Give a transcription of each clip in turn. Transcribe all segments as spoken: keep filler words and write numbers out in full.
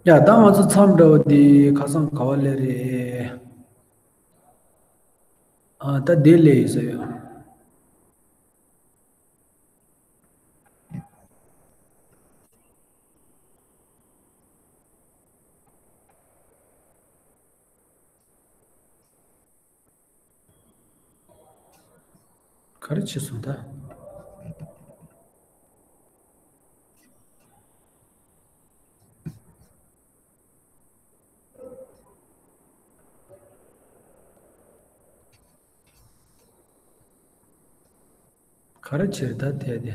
ཡ། ད་ང་ཚོ་མཚམས་འདྲ་བོ་འདི་ཁ་སང་ག་བ་ལས་རེད། ཨ། ད་འདི་ལས་ཡིན་ས་ཡོད། ག་རེ་བྱེད་སོང་ད། ག་རེ་བྱེད་ད་དེ་དེ།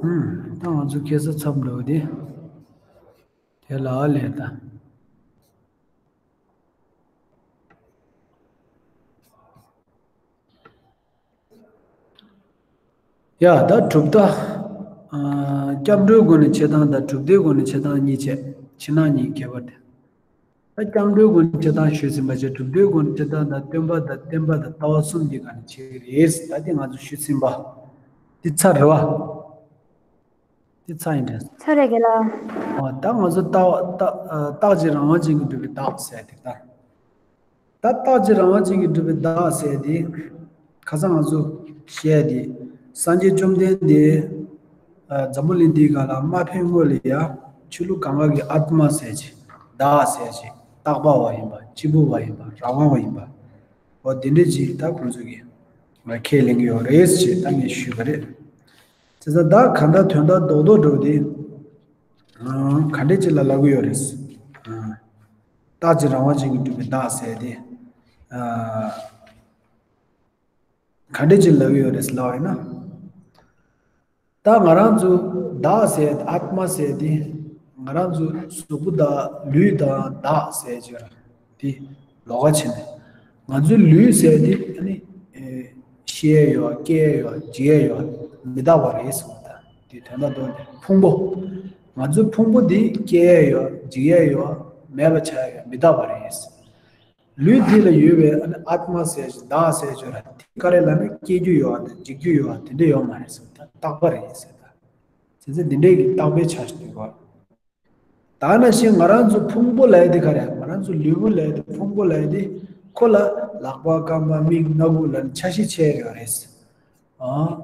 ཧུམ། ད་ང་ཚོ་ཁ་སང་མཚམས་འདྲ་བོ་དེ། དེ་ལ་ཨ་ལས་ད། ཡ། ད་གྲུབ་རྟགས། ཨ། སྐྱབས་འགྲོའི་སྒོ་ནས་བྱེད་སྟངས་དང་གྲུབ་མཐའི་སྒོ་ནས་བྱེད་སྟངས་གཉིས་བྱས། ཕྱི་ནང་གཉིས་ཁྱད་པར་དེ། ད་སྐྱབས་འགྲོའི་སྒོ་ནས་བྱེད་སྟངས་ཞུས་ཟིན་པ་བྱས། གྲུབ་མཐའི་སྒོ་ནས་བྱེད་སྟངས་དང་སྟོན་པ་དང་བསྟན་པ་དང་ལྟ་བ་གསུམ་གྱི་སྒང་ནས་བྱེད་ཀྱི་རེད། ད་དེ་ང་ཚོ་ཞུས་ཟིན་པ། འདི་ཚར་རེད་བ། འདི་ཚར་ཡིན་དྲན། ཚར་རེད་དགེ་ལགས། ཨ། ད་ང་ཚོ་རྟག་རྟག་རྟག་གཅིག་རང་དབང་ཅན་གྱིས་གྲུབ་པའི་བདག་ཟེར་དེ་ལྟར། ད་རྟག་གཅིག་རང་དབང་ཅན་གྱིས་གྲུབ་པའི་བདག་ཟེར་དེ། ཁ་སང་ང་ཚོ་བཤད་དེ། སངས་རྒྱས་བཅོམ་ལྡན་འདས། ཨ། འཛམ་བུ་གླིང་འདིའི་སྒང་ལ་མ་ཕེབས་སྔོན་ལ་ཡ། ཆོས་ལུགས་གང་ག་གི་ཨཱཏྨ་ཟེར་ཅིག་བདག་ཟེར་ཅིག་རྟག་པ་བ་ཡིན་པ། གཅིག་པུ་བ་ཡིན་པ། རང་དབང་བ་ཡིན་པ། འོ་དེ་འདྲ་ཅིག་ད་ཁོང་ཚོ་གིས་ཁས་ལེན་གྱི་ཡོད་རེད་ཅེས་ད་ངས་ཞུས་པ་རེད། བྱས་ཙང་ད་གང་ལྟར་དོན་དག་རྡོག་རྡོག་འདྲ་བོ་དེ། ཨ། ག་འདྲ་ཅིག་ལ་ལབ་ཀྱི་ཡོད་རེད། ཨ། རྟག་གཅིག་རང་དབང་ཅན་གྱིས་གྲུབ་པའི་བདག་ཟེར་དེ། ཨ། ག་འདྲ་ཅིག་ལབ་ཀྱི་ཡོད་རེད་ལབ་པ་ཡིན་ན། ད་ང་རང་ཚོ་བདག་ཟེར་དེ། ཨཱཏྨ་ཟེར་དེ། ང་རང་ཚོ་གཟུགས་པོ་དང་ལུས་དང་བདག་ཟེར་ཅིག་ར་དེ་ལོགས་ཀ་བྱས་ནས། ང་ཚོའི་ལུས་ཟེར་དེ་ཨ་ནི། ཨེ། ཤི་ཡས་ཡོད། སྐྱེ་ཡས་ཡོད། འཇིག་ཡས་ཡོད། མི་རྟག་པ་རེད་ཟེར་བ་དང་དེ་དོན་དག་དོན་དེ་ཕུང་པོ། ང་ཚོའི་ཕུང་པོ་འདི་སྐྱེ་ཡས་ཡོད། འཇིག་ཡས་ཡོད། མེད་པ་ཆགས་ཡས་ཡོད། མི་རྟག་པ་རེད། ལུས་འདི་ལ་ཡོད་པའི་ཨ་ནི་ཨཱཏྨ་ཟེར་ཅིག་བདག་ཟེར་ཅིག་ར་དེ་ག་རེ་ལབ་ན་སྐྱེ་རྒྱུ་ཡོད་དང་འཇིག་རྒྱུ་ཡོད་དེ་འདྲ་ཡོད་མ་རེད་ཟེར། ད་རྟག་པ་རེད་ཟེར། ད་བྱས་ཙང་འདི་འདྲའི་གི་རྟག་པའི་ཆ་ཞིག་འདུག་ག་ད་ནང་བཞིན་ང་རང་ཚོ་ཕུང་པོ་ལབ་ཡས་དེ་ག་རེ། ང་རང་ཚོ་ལུས་པོ་ལབ་ཡས་དེ། ཕུང་པོ་ལབ་ཡས་དེ་ཁོ་ལ་ལག་པ་རྐང་པ་མིག་སྣ་ཁུག་ལ་ཆ་ཤས་ཕྱེ་ཡོད་རེད། ཨ།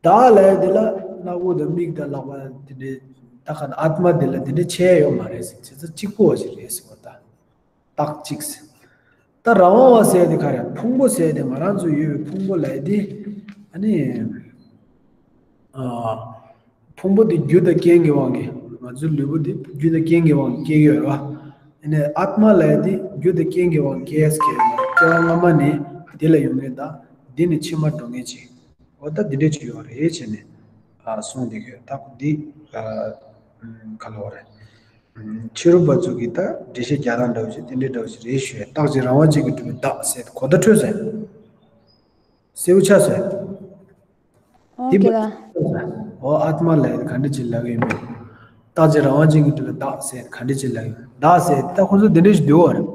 བདག་ལབ་ཡས་དེ་ལ་སྣ་ཁུག་དང་མིག་དང་ལག་པ་དེ་འདྲའི་ད་ག་ཨཱཏྨ་དེ་ལ་དེ་འདྲའི་ཕྱེ་ཡོད་མ་རེད་ཟེར། བྱས་ཙང་གཅིག་པོ་ཞིག་རེད་ཟེར་བ་ད། རྟག་གཅིག་ཟེར། ད་རང་དབང་བ་ཟེར་དེ་ག་རེ། ཕུང་པོ་ཟེར་དེ་ང་རང་ཚོ་ཡོད་པའི་ཕུང་པོ་ལབ་ཡས་དེ། ཨ་ནི། ཨ། ཕུང་པོ་དེ་རྒྱུ་དང་རྐྱེན་གྱི་དབང་གིས། ང་ཚོའི་ལུས་པོ་དེ་རྒྱུ་དང་རྐྱེན་གྱི་དབང་གིས་སྐྱེ་གི་ཡོད་རེད་བ། ཨ་ནི་ཨཱཏྨ་ལབ་ཡས་དེ་རྒྱུ་དང་རྐྱེན་གྱི་དབང་གིས་སྐྱེ་ཡས་ཟེར་གྱི་ཡོད་མ་རེད། སྐྱེ་བ་སྔ་མ་ནས་འདི་ལ་ཡོང་མཁན་དང་འདི་ནས་ཕྱི་མར་འགྲོ་མཁན་ཅིག་འོ་ད་འདི་འདྲ་ཅིག་ཡོད་རེད་བྱས་ནས། ཨ། གསུངས་བསྡད་ཀྱི་ཡོད། ད་འདི། ཨ། ག་ལབ་དགོས་རེད། ཕྱི་རོལ་པ་ཚོ་གིས་ད་འགྲེལ་བཤད་རྒྱག་སྟངས་འདྲ་བོ་ཞིག་དེ་འདྲའི་འདྲ་བོ་ཞིག་རེད་ཞུ་ཡ། རྟག་གཅིག་རང་དབང་ཅན་གྱིས་གྲུབ་པའི་བདག་ཟེར་གོ་བརྡ་འཕྲོད་ཟེར། གསལ་པོ་ཆགས་ཟེར། འོ་དེ་དགེ་ལགས། འོ་ཨཱཏྨ་ལབ་ཡས་ག་འདྲ་ཅིག་ལབ་ཀྱི་ཡིན་མིན། རྟག་གཅིག་རང་དབང་ཅན་གྱིས་གྲུབ་པའི་བདག་ཟེར་ག་འདྲ་ཅིག་ལབ་ཀྱི་ཡིན། བདག་ཟེར་ད་ཁོང་ཚོ་དེ་འདྲ་ཞིག་འདུག་བ་རེད།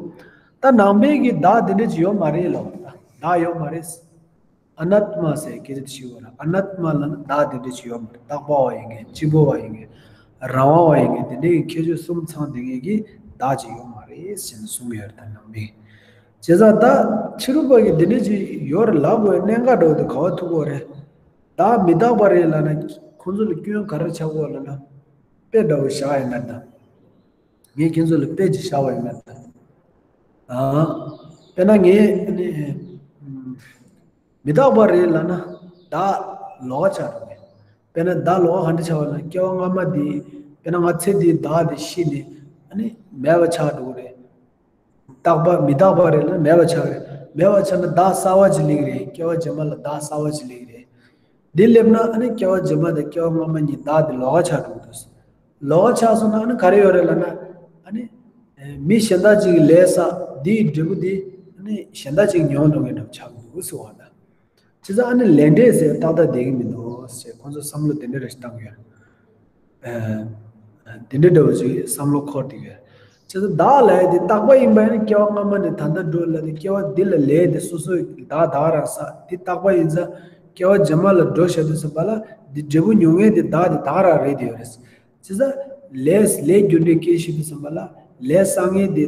ད་ནང་པའི་གི་བདག་དེ་འདྲ་ཅིག་ཡོད་མ་རེད་ལབ། ད་བདག་ཡོད་མ་རེད། ཨ་ནཱཏྨ་ཟེར་སྐད་ཆ་དེ་ཞིག་ཡོད་རེད། ཨ་ནཱཏྨ་ལབ་ན་བདག་དེ་འདྲ་ཅིག་ཡོད་མ་རེད། རྟག་པ་བ་ཡིན་མཁན། གཅིག་པུ་བ་ཡིན་མཁན། རང་དབང་བ་ཡིན་མཁན། དེ་འདྲའི་ཁྱད་ཆོས་གསུམ་ཚང་བསྡད་མཁན་གྱི་བདག་ཅིག་ཡོད་མ་རེད་ཟེར་ནས་གསུངས་ཡོད་རེད། ད་ནང་པའི། བྱས་ཙང་ད་ཕྱི་རོལ་པ་གིས་དེ་འདྲ་ཅིག་ཡོད་རེད་ལབ་དགོས་གནད་འགག་འདྲ་བོ་དེ་ག་པར་ཐུག་གི་ཡོད་རེད། བདག་མི་རྟག་པ་རེད་ལབ་ན་ཁོང་ཚོ་ལ་སྐྱོན་ག་རེ་ཆགས་ཀྱི་ཡོད་ལབ་ན། དཔེ་འདྲ་བོ་བཞག་ཡིན་ན་ད། ངས་ཁྱེད་ཚོ་ལ་དཔེ་ཅིག་བཞག་པ་ཡིན་ན་ད། ཨ། དཔེར་ན་ངས་ཨ་ནི། མི་རྟག་པ་རེད་ལབ་ན་བདག་ལོགས་ཀ་ཆགས་འགྲོ་གི། དཔེར་ན་བདག་ལོགས་ཀ་ག་འདྲ་ཆགས་པ་ལབ་ན། སྐྱེ་བ་སྔ་མ་འདི། དཔེར་ན་ང་ཚེ་འདིའི་བདག་འདི་ཤི་ནས་ཨ་ནི་མེད་པ་ཆགས་འགྲོ་གི་རེད། རྟག་པ་མི་རྟག་པ་རེད་ལབ་ན་མེད་པ་ཆགས་རེད། མེད་པ་ཆགས་ན་བདག་གསར་པ་ཅིག་སླེབས་ཀྱི་རེད། སྐྱེ་བ་རྗེས་མ་ལ་བདག་གསར་པ་ཅིག་སླེབས་ཀྱི་རེད། འདི་སླེབས་ན་ཨ་ནི་སྐྱེ་བ་རྗེས་མ་དང་སྐྱེ་བ་སྔ་མ་གཉིས་བདག་འདི་ལོགས་ཀ་ཆགས་འགྲོ་གི་འདུག། ལོགས་ཀ་ཆགས་སོང་ན་ཨ་ནི་ག་རེ་ཡོད་རེད་ལབ་ན། ཨ་ནི་མི་གཞན་དག་ཅིག་གི་ལས་བསགས་འདིའི་འབྲས་བུ་འདི་ཨ་ནི་གཞན་དག་ཅིག་མྱོང་འགྲོ་མཁན་འདྲ་བོ་ཆགས་འདུག་ཟེར་བ་དང་། བྱས་ཙང་ཨ་ནི་ལས་འབྲས་ཟེར་ཏག་ཏག་བསྡད་ཀྱི་མི་འདུག་ཟེར། ཁོང་ཚོ་བསམ་བློ་དེ་འདྲ་རེ་ཞིག་བཏང་གི་ཡོད། ཨ། དེ་འདྲ་འདྲ་བོ་ཅིག་བསམ་བློ་འཁོར་བསྡད་ཀྱི་ཡོད། བྱས་ཙང་བདག་ལབ་ཡ་དེ་རྟག་པ་ཡིན་པ་ཡིན་ན་སྐྱེ་བ་སྔ་མ་ནས་ད་ལྟ་འགྲོ་ལ་དེ་སྐྱེ་བ་འདི་ལ་ལས་དེ་སོ་སོའི་བདག་བདག་རང་ས་འདི་རྟག་པ་ཡིན་ཙང་སྐྱེ་བ་རྗེས་མ་ལ་འགྲོ་བྱ་དུས་ཙམ་པ་ལ་འདི་འབྲས་བུ་མྱོང་མཁན་དེ་བདག་དེ་བདག་རང་རེད་དེ་ཡོད་རེད། བྱས་ཙང་ལས་ལས་རྒྱུ་འབྲས་སྐྱེད་བྱེད་དུས་ཙམ་པ་ལ་ལས་བསགས་མཁན་དེ་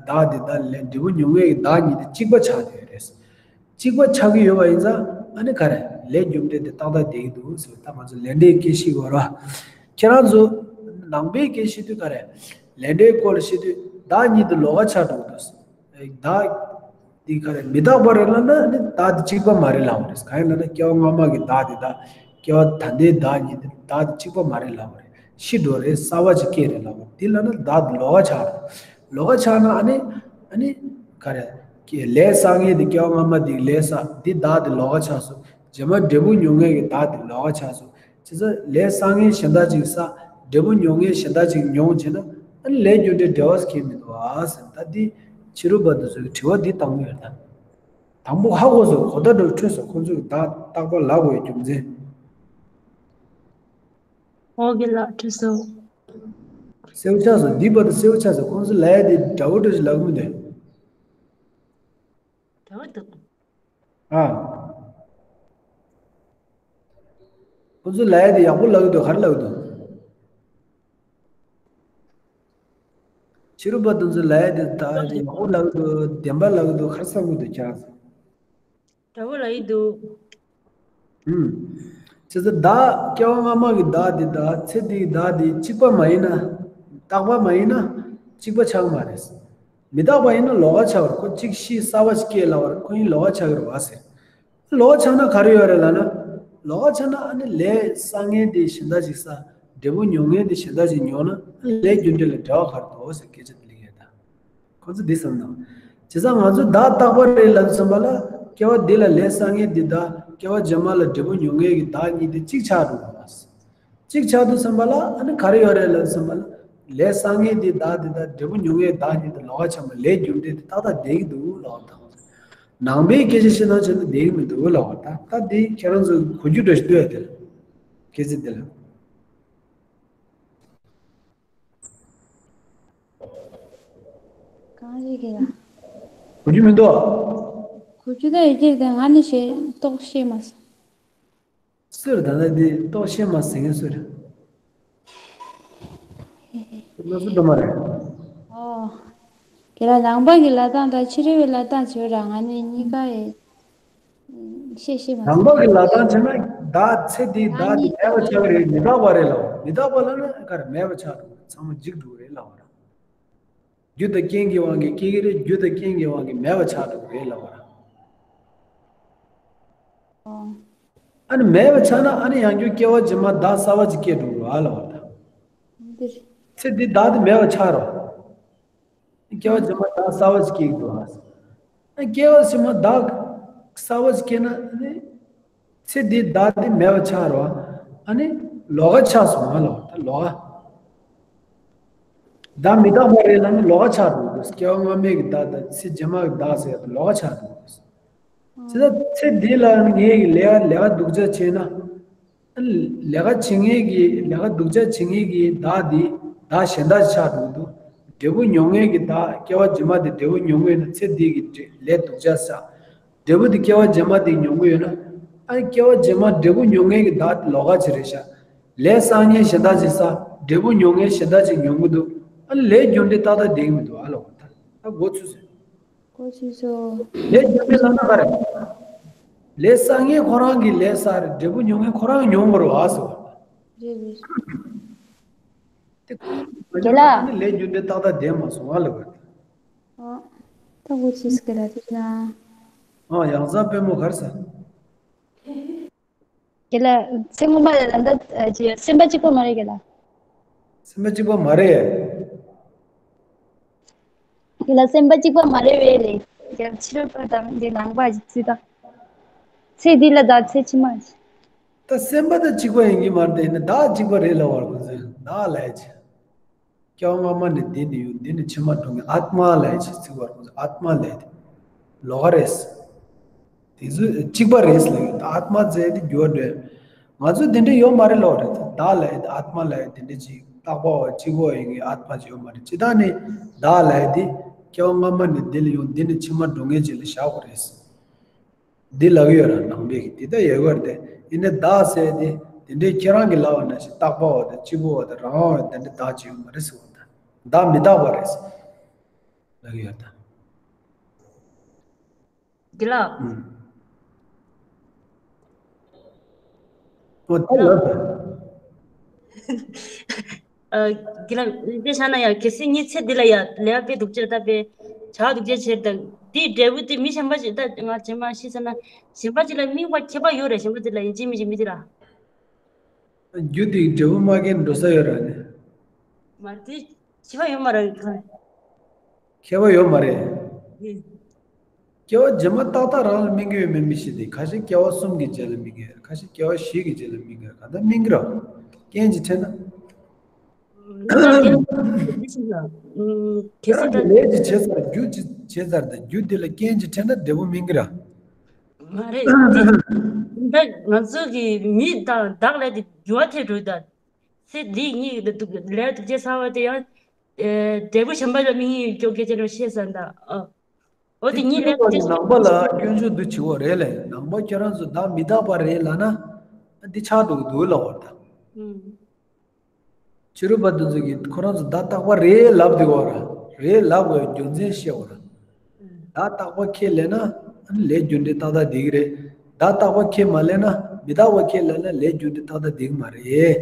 བདག་དེ་དང་ལས་འབྲས་བུ་མྱོང་མཁན་གྱི་བདག་གཉིས་དེ་གཅིག་པ་ཆགས་དེ་ཡོད་རེད། གཅིག་པ་ཆགས་ཀྱི་ཡོད་པ་ཡིན་ཙང་ཨ་ནི་ག་རེ་ལས་རྒྱུ་འབྲས་དེ་ཏག་ཏག་བསྡད་ཀྱི་འདུག་ཟེར་བ་ད་ང་ཚོ་ལས་འབྲས་སྐྱེད་བྱེད་ཀྱི་ཡོད་རེད། ཁྱེད་རང་ཚོ་ནང་པའི་སྐད་བཤད་དུས་ག་རེ་ལས་འབྲས་སྐོར་ལ་བཤད་དུས་བདག་གཉིས་དེ་ལོགས་ཀ་ཆགས་འགྲོ་གི་འདུག་བདག་འདི་ག་རེ་མི་རྟག་པ་རེད་ལབ་ན་ནི་བདག་འདི་གཅིག་པ་མ་རེད་ལབ་པ་རེད། གང་ཡིན་ལབ་ན་སྐྱེ་བ་སྔ་མ་གི་བདག་འདི་དང་སྐྱེ་བ་ད་ལྟའི་བདག་གཉིས་འདི་བདག་འདི་གཅིག་པ་མ་རེད་ལབ་པ་རེད། ཤི་འགྲོ་རེད། གསར་བ་ཅིག་སྐྱེ་རེད་ལབ་པ་རེད། འདི་ལབ་ན་བདག་འདི་ལོགས་ཀ་ཆགས་རེད། ལོགས་ཀ་ཆགས་ན་ཨ་ནི་ཨ་ནི་ག་རེ་ལས་བསགས་མཁན་འདི་སྐྱེ་བ་སྔ་མ་འདི་ལས་བསགས་འདི་བདག་འདི་ལོགས་ཀ་ཆགས་སོང་། རྗེས་མ་འབྲས་བུ་མྱོང་མཁན་གྱི་བདག་འདི་ལོགས་ཀ་ཆགས་སོང་། བྱས་ཙང་ལས་བསགས་མཁན་གཞན་དག་ཅིག་བསགས། འབྲས་བུ་མྱོང་མཁན་གཞན་དག་ཅིག་མྱོང་བྱས་ན་ཨ་ནི་ལས་རྒྱུ་འབྲས་འབྲེལ་བ་ཁེལ་མི་འདུག་ཨ་ཟེར་ད་འདི་ཕྱི་རོལ་པ་དེ་ཚོའི་དྲི་བ་འདི་བཏང་གི་ཡོད་ད། དང་པོ་ཧ་གོ་སོང་གོ་བརྡ་འགྲོ་འཕྲོད་སོང་ཁོང་ཚོས་བདག་རྟག་པ་ལབ་དགོས་རྒྱུ་མཚན། འོ་གི་ལགས་འཕྲོད་སོང་། གསལ་པོ་ཆགས་སོང་འདི་བར་དུ་གསལ་པོ་ཆགས་སོང་ཁོང་ཚོ་ལབ་ཡ་དེ་འདྲ་བོ་འདྲ་ཞིག་ལབ་གི་མི་འདུག་འདྲ་བོ་འདུག་ཨ། ཁོ་ཚོ་ལབ་ཡ་དེ་ཡག་པོ་ལབ་ཀྱི་འདུག་ག་རེ་ལབ་ཀྱི་འདུག་ཕྱི་རོལ་པ་དེ་ཚོ་ལབ་ཡ་དེ་ད་ཡག་པོ་ལབ་ཀྱི་འདུག་བདེན་པ་ལབ་ཀྱི་འདུག་ག་རེ་བསམ་གྱི་འདུག་ཁྱེད་རང་ཚོ། འདྲ་བོ་ལབ་ཀྱི་འདུག་ཨུམ། བྱས་ཙང་བདག་སྐྱེ་བ་སྔ་མ་གི་བདག་དེ་དང་ཚེ་འདིའི་བདག་དེ་གཅིག་པ་མ་ཡིན་ན། རྟག་པ་མ་ཡིན་ན་གཅིག་པ་ཆགས་མ་རེད། མི་རྟག་པ་ཡིན་ན་ལོགས་ཀ་ཆགས་པར་ཁོ་གཅིག་ཤི་གསར་བ་ཞིག་སྐྱེ་ལབ་པར་ཁོ་ཡིན་ལོགས་ཀ་ཆགས་ཀྱི་རེད་བ་ཟེར། ལོགས་ཀ་ཆགས་ན་ག་རེ་ཡོད་རེད་ལབ་ན། ལོགས་ཀ་ཆགས་ན་ཨ་ནི་ལས་བསགས་མཁན་དེ་གཞན་དག་ཅིག་བསགས། འབྲས་བུ་མྱོང་མཁན་དེ་གཞན་དག་ཅིག་མྱོང་ན་ཨ་ནི་ལས་རྒྱུ་འབྲས་ལ་འབྲེལ་བ་ག་རེ་འདུག་ཟེར་སྐད་ཆ་དེ་གླེང་ཡས་དང་། ཁོ་ཚོ་འདི་བསམ་དང་། བྱས་ཙང་ང་ཚོ་བདག་རྟག་པ་རེད་ལབ་ཙམ་པ་ལ་སྐྱེ་བ་འདི་ལ་ལས་བསགས་མཁན་འདི་དང་སྐྱེ་བ་རྗེས་མ་ལ་འབྲས་བུ་མྱོང་མཁན་གྱི་བདག་གཉིས་དེ་གཅིག་ཆགས་འགྲོ་གི་མ་རེད། གཅིག་ཆགས་འདུག་བསམ་པ་ལ་ཨ་ནི་ག་རེ་ཡོད་རེད་ལབ་བསམ་པ་ལ། ལས་བསགས་མཁན་དེ་བདག་དེ་དང་འབྲས་བུ་མྱོང་མཁན་བདག་གཉིས་དེ་ལོགས་ཀ་ཆགས་པ་ལས་རྒྱུ་འབྲས་དེ་ཏག་ཏག་བསྡད་ཀྱི་འདུག་ལབ་པ་དང་། ནང་པའི་སྐད་ཆ་བཤད་སྟངས་བྱས་ན་བསྡད་ཀྱི་མི་འདུག་ལབ་པ་དང་ད་དེ་ཁྱེད་རང་ཚོ་གོ་རྒྱུ་འདྲ་ཞིག་འདུག་ཡ་དེ་ལ། སྐད་ཆ་དེ་ལ། གང་རེད་ཀྱི་ལ། གོ་རྒྱུ་མི་འདུག་གོ་རྒྱུ་ད་ཡོད་ཀྱི་རེད་ང་ནི་ཞེ་རྟོགས་ཤེས་མ་སོང་། སུ་རེད་ད་ལྟ་འདི་རྟོགས་ཤེས་མ་ཟེར་མཁན་སུ་རེད། ང་ཚོ་འགྲོ་མ་རེད། ཨོ། ཁྱེད་རང་ནང་པ་གི་ལབ་སྟངས་དང་ཕྱི་རོལ་པའི་ལབ་སྟངས་བྱོས་ར་ང་ནི་གཉིས་ཀ་ཡི་ཤེས་ཤེས་མ་ནང་པ་གི་ལབ་སྟངས་བྱས་ན་བདག་ཚེ་འདིའི་བདག་འདི་མེད་པ་ཆགས་ཀྱི་རེད། མི་རྟག་པ་རེད་ལབ། མི་རྟག་པ་ལབ་ན་ག་རེ་མེད་པ་ཆགས་འགྲོ་གི་རེད། ཚང་མ་འཇིག་འགྲོ་གི་རེད་ལབ་པ་རེད། རྒྱུ་དང་རྐྱེན་གྱི་དབང་གིས་སྐྱེ་གི་རེད། རྒྱུ་དང་རྐྱེན་གྱི་དབང་གིས་མེད་པ་ཆགས་འགྲོ་གི་རེད་ལབ་པ་རེད། ཨ་ནི་མེད་པ་ཆགས་ན་ཨ་ནི་ཡང་བསྐྱར་སྐྱེ་བ་རྗེས་མ་བདག་གསར་བ་ཅིག་སྐྱེ་འགྲོ་གི་རེད་ལབ་པ་རེད། འདིར། ཚེ་འདི་བདག་དེ་མེད་པ་ཆགས་རོགས། སྐྱེ་བ་རྗེས་མ་བདག་གསར་བ་ཞིག་སྐྱེ་གི་འདུག་ཨ། སྐྱེ་བ་རྗེས་མ་བདག་གསར་བ་ཞིག་སྐྱེ་ན་ནི། ཚེ་འདིའི་བདག་དེ་མེད་པ་ཆགས་རོགས། ཨ་ནི་ལོགས་ཀ་ཆགས་སོང་ང་ལོ་ད་ལོགས་ཀ་བདག་མི་རྟག་པ་རེད་ལབ་ནི་ལོགས་ཀ་ཆགས་འདུག་སྐྱེ་བ་སྔ་མའི་གི་བདག་དང་ཚེ་རྗེས་མ་གི་བདག་ཟེར་ཡ་དེ་ལོགས་ཀ་ཆགས་འདུག་ཚེ་ད་ཚེ་འདི་ལ་ངས་ཀྱི་ལས་ཀ་ལས་ཀ་སྡུག་ཅག་བྱས་ན། ལས་ཀ་བྱེད་མཁན་གྱི་ལས་ཀ་སྡུག་ཅག་བྱེད་མཁན་གྱི་བདག་འདི་བདག་གཞན་དག་ཆགས་འགྲོ་གི་འདུག་འབྲས་བུ་མྱོང་མཁན་གྱི་བདག་སྐྱེ་བ་རྗེས་མ་དེ་འབྲས་བུ་མྱོང་མཁན་ན་ཚེ་འདི་གི་ལས་སྡུག་ཅག་བསགས། འབྲས་བུ་དེ་སྐྱེ་བ་རྗེས་མ་དེ་མྱོང་གི་ཡོད་ན། ཨ་ནི་སྐྱེ་བ་རྗེས་མ་འབྲས་བུ་མྱོང་མཁན་གྱི་བདག་དེ་ལོགས་ཀ་ཅིག་རེད་ཤག་ལས་བསགས་མཁན་གཞན་དག་ཅིག་བསགས། འབྲས་བུ་མྱོང་མཁན་གཞན་དག་ཅིག་མྱོང་གི་འདུག་ཨ་ནི་ལས་རྒྱུ་འབྲས་ཏག་ཏག་བསྡད་ཀྱི་མི་འདུག་ཨ་ལོ་ད་ད་མགོ་ཚོས་ཟེར། གོ་ཚོད་སོང་། ལས་རྒྱུ་འབྲས་ལབ་ན་ག་རེ། ལས་བསགས་མཁན་ཁོ་རང་གིས་ལས་བསགས་རེད། འབྲས་བུ་མྱོང་མཁན་ཁོ་རང་མྱོང་དགོས་རེད་བ་སོ། རེད་རེད། དེ་རྒན་ལགས། ལས་རྒྱུ་འབྲས་ཏག་ཏག་བསྡད་མ་སོང་ང་ལབ་པ་རེད། ཨོ། ད་གོ་ཚོད་སོང་རྒན་ལགས་དེ་ན། ཨ་ཡང་བསམ་དཔེ་མོ་ག་རེ་ཟེར། རྒན་ལགས་ཚེ་སྔོན་མ་ལ་ད་ལྟ་ཅི་སེམས་པ་གཅིག་པ་མ་རེད་རྒན་ལགས། སེམས་པ་གཅིག་པ་མ་རེད། དེ་ལ་སེམས་པ་གཅིག་པ་མ་རེད་པས་ལས། ཡང་ཕྱི་རོལ་པ་དང་འདི་ནང་པ་ཅིག་ཚུལ་དང་། ཚེ་འདི་ལ་དང་ཚེ་ཕྱི་མ་ཅིག་ད་སེམས་པ་དང་གཅིག་པ་ཡིན་གྱི་མ་རེད་དེ་ནི་བདག་གཅིག་པ་རེད་ལབ་པར་ཁོ་ཚོས་བདག་ལབ་ཡ་ཅིག་སྐྱེ་བ་སྔ་མ་ནས་འདི་ནས་ཡོང་འདི་ནས་ཕྱི་མ་འགྲོ་མཁན་ཨཱཏྨ་ལབ་ཡ་ཅིག་ཚིག་པར་ཁོ་ཚོས་ཨཱཏྨ་ལབ་ཡ་དེ་ལོགས་ཀ་རེད། དེ་ཚོ་གཅིག་པ་རེད་ལབ་ཡོད། ད་ཨཱཏྨ་ཟེར་དེ་འགྱུར་བ་འགྲོ་ཡ། ང་ཚོ་དེ་འདྲ་ཡོད་མ་རེད་ལབ་རེད། ད་བདག་ལབ་ཡ་དེ་ཨཱཏྨ་ལབ་ཡ་དེ་འདྲ་ཅིག་ རྟག་པ་བ་གཅིག་པོ་ཡིན་གྱི་ཨ་ཕ་ཅིག་ཡོད་མ་རེད། ཅི་ད་ནི་བདག་ལས་དེ་སྐྱེ་བ་སྔ་མ་ནས་འདི་ལ་ཡོང་། འདི་ནི་ཕྱི་མ་འགྲོ་མཁན་ཅིག་ལ་བཞག་དགོས་རེད། འདི་ལབ་ཀྱི་ཡོད་ར། ནང་པའི་གི་དེ་ལྟ་ཡོད་གི་རེད་དེ། ཡིན་ནའི་བདག་ཟེར་དེ་དེ་འདྲའི་ཁྱེད་རང་གི་ལབ་པ་ནང་བཞིན་རྟག་པ་བ་དང་གཅིག་པོ་བ་དང་རང་དབང་བ་དེ་འདྲ་བདག་ཅིག་ཡོད་མ་རེད་ཟེར་བ་དང་། བདག་མི་རྟག་པ་རེད་ཟེར་ལབ་ཀྱི་ཡོད་ད། དགེ་ལགས། ཨུམ། ཨོ་ད་ལབ་ད། ཨ། དགེ་ལགས་དཔེ་བཞག་ན་ཡང་གལ་སྲིད་ངའི་ཚེ་འདི་ལ་ཡང་ལས་དཔེ་སྡུག་ཅག་ལྟ་བས་བྱ་སྡུག་ཅག་བྱེད་དང་། འདིའི་འབྲས་བུ་དེ་མི་གཞན་པ་ཞིག་ད་ང་རྗེས་མ་ཤི་ཚར་ན་གཞན་པ་ཅིག་ལ་སྨིན་པ་ཁྱད་པར་ཡོད་རེད། གཞན་པ་དེ་ལ་ཡིན་གཅིག་མིན་གཅིག་མི་དེ་ལ། རྒྱུ་དེ་འབྲས་བུ་མ་སྐྱེས་འགྲོ་ས་ཡོད་ར་ནི། མ་རེད་དེ། ཁྱད་པར་ཡོད་མ་རེད་གང་། ཁྱད་པར་ཡོད་མ་རེད། ཨེ། སྐྱེ་བ་རྗེས་མ་ཏག་ཏག་རང་ལ་སྨིན་གྱི་ཡོད་མེད་མི་ཤེས་ཏེ། ཁ་ཤས་སྐྱེ་བ་གསུམ་གྱི་རྗེས་ལ་སྨིན་གྱི་ཡོད། ཁ་ཤས་སྐྱེ་བ་བཞི་གི་རྗེས་ལ་སྨིན་གྱི་ཡོད། གང་ལྟར་སྨིན་གྱི་རེད། རྐྱེན་གྱིས་འཕྲད་ན། ཨ། གལ་སྲིད་ད། ལས་ཀྱི་བྱས་ཚར། རྒྱུ་ཅི་བྱས་ཚར་དང་། རྒྱུ་དེ་ལ་རྐྱེན་གྱིས་འཕྲད་ན་འབྲས་བུ་སྨིན་གྱི་རེད། མ་རེད་དེ། ད་ང་ཚོ་གི་མི་དང་བདག་ལས་དེ་འགྱུར་བ་ཐེབས་འགྲོ་ད། ཚེ་འདི་གཉིས་ཀྱི་ལས་སྡུག་ཅག་བསགས་པ་དེ་ཡང་། ཨེ། འབྲས་བུ་གཞན་པ་ལ་སྨིན་གྱི་ཡོད་སྐྱོ་སྐད་ཅེས་རོ་ཤེས་ས་འདྲ། ཨ། འོ་དེ་གཉིས་ལས་ཕྱི་རོལ་པ་གི་ནང་པ་ལ་སྐྱོན་བརྗོད་འདི་བྱེད་དགོས་རེད་ལས། ནང་པ་ཁྱེད་རང་ཚོ་བདག་མི་རྟག་པ་རེད་ལབ་ན་འདི་ཆགས་འགྲོ་གི་འདུག་ལབ་པ་རེད་ད། ཨུམ། ཕྱི་རོལ་པ་འདི་ཚོ་གིས་ཁོ་རང་ཚོ་བདག་རྟག་པ་རེད་ལབ་འདི་བ་ར། རེད་ལབ་དགོས་རྒྱུ་མཚན་བཤད་བ་ར། ཨུམ། བདག་རྟག་པ་ཁས་ལེན་ན་ལས་རྒྱུ་འབྲས་ཏག་ཏག་འགྲིག་གི་རེད། བདག་རྟག་པ་ཁས་མ་ལེན་ན། མི་རྟག་པ་ཁས་ལེན་ན་ལས་རྒྱུ་འབྲས་ཏག་ཏག་འགྲིག་གི་མ་རེད། བྱས་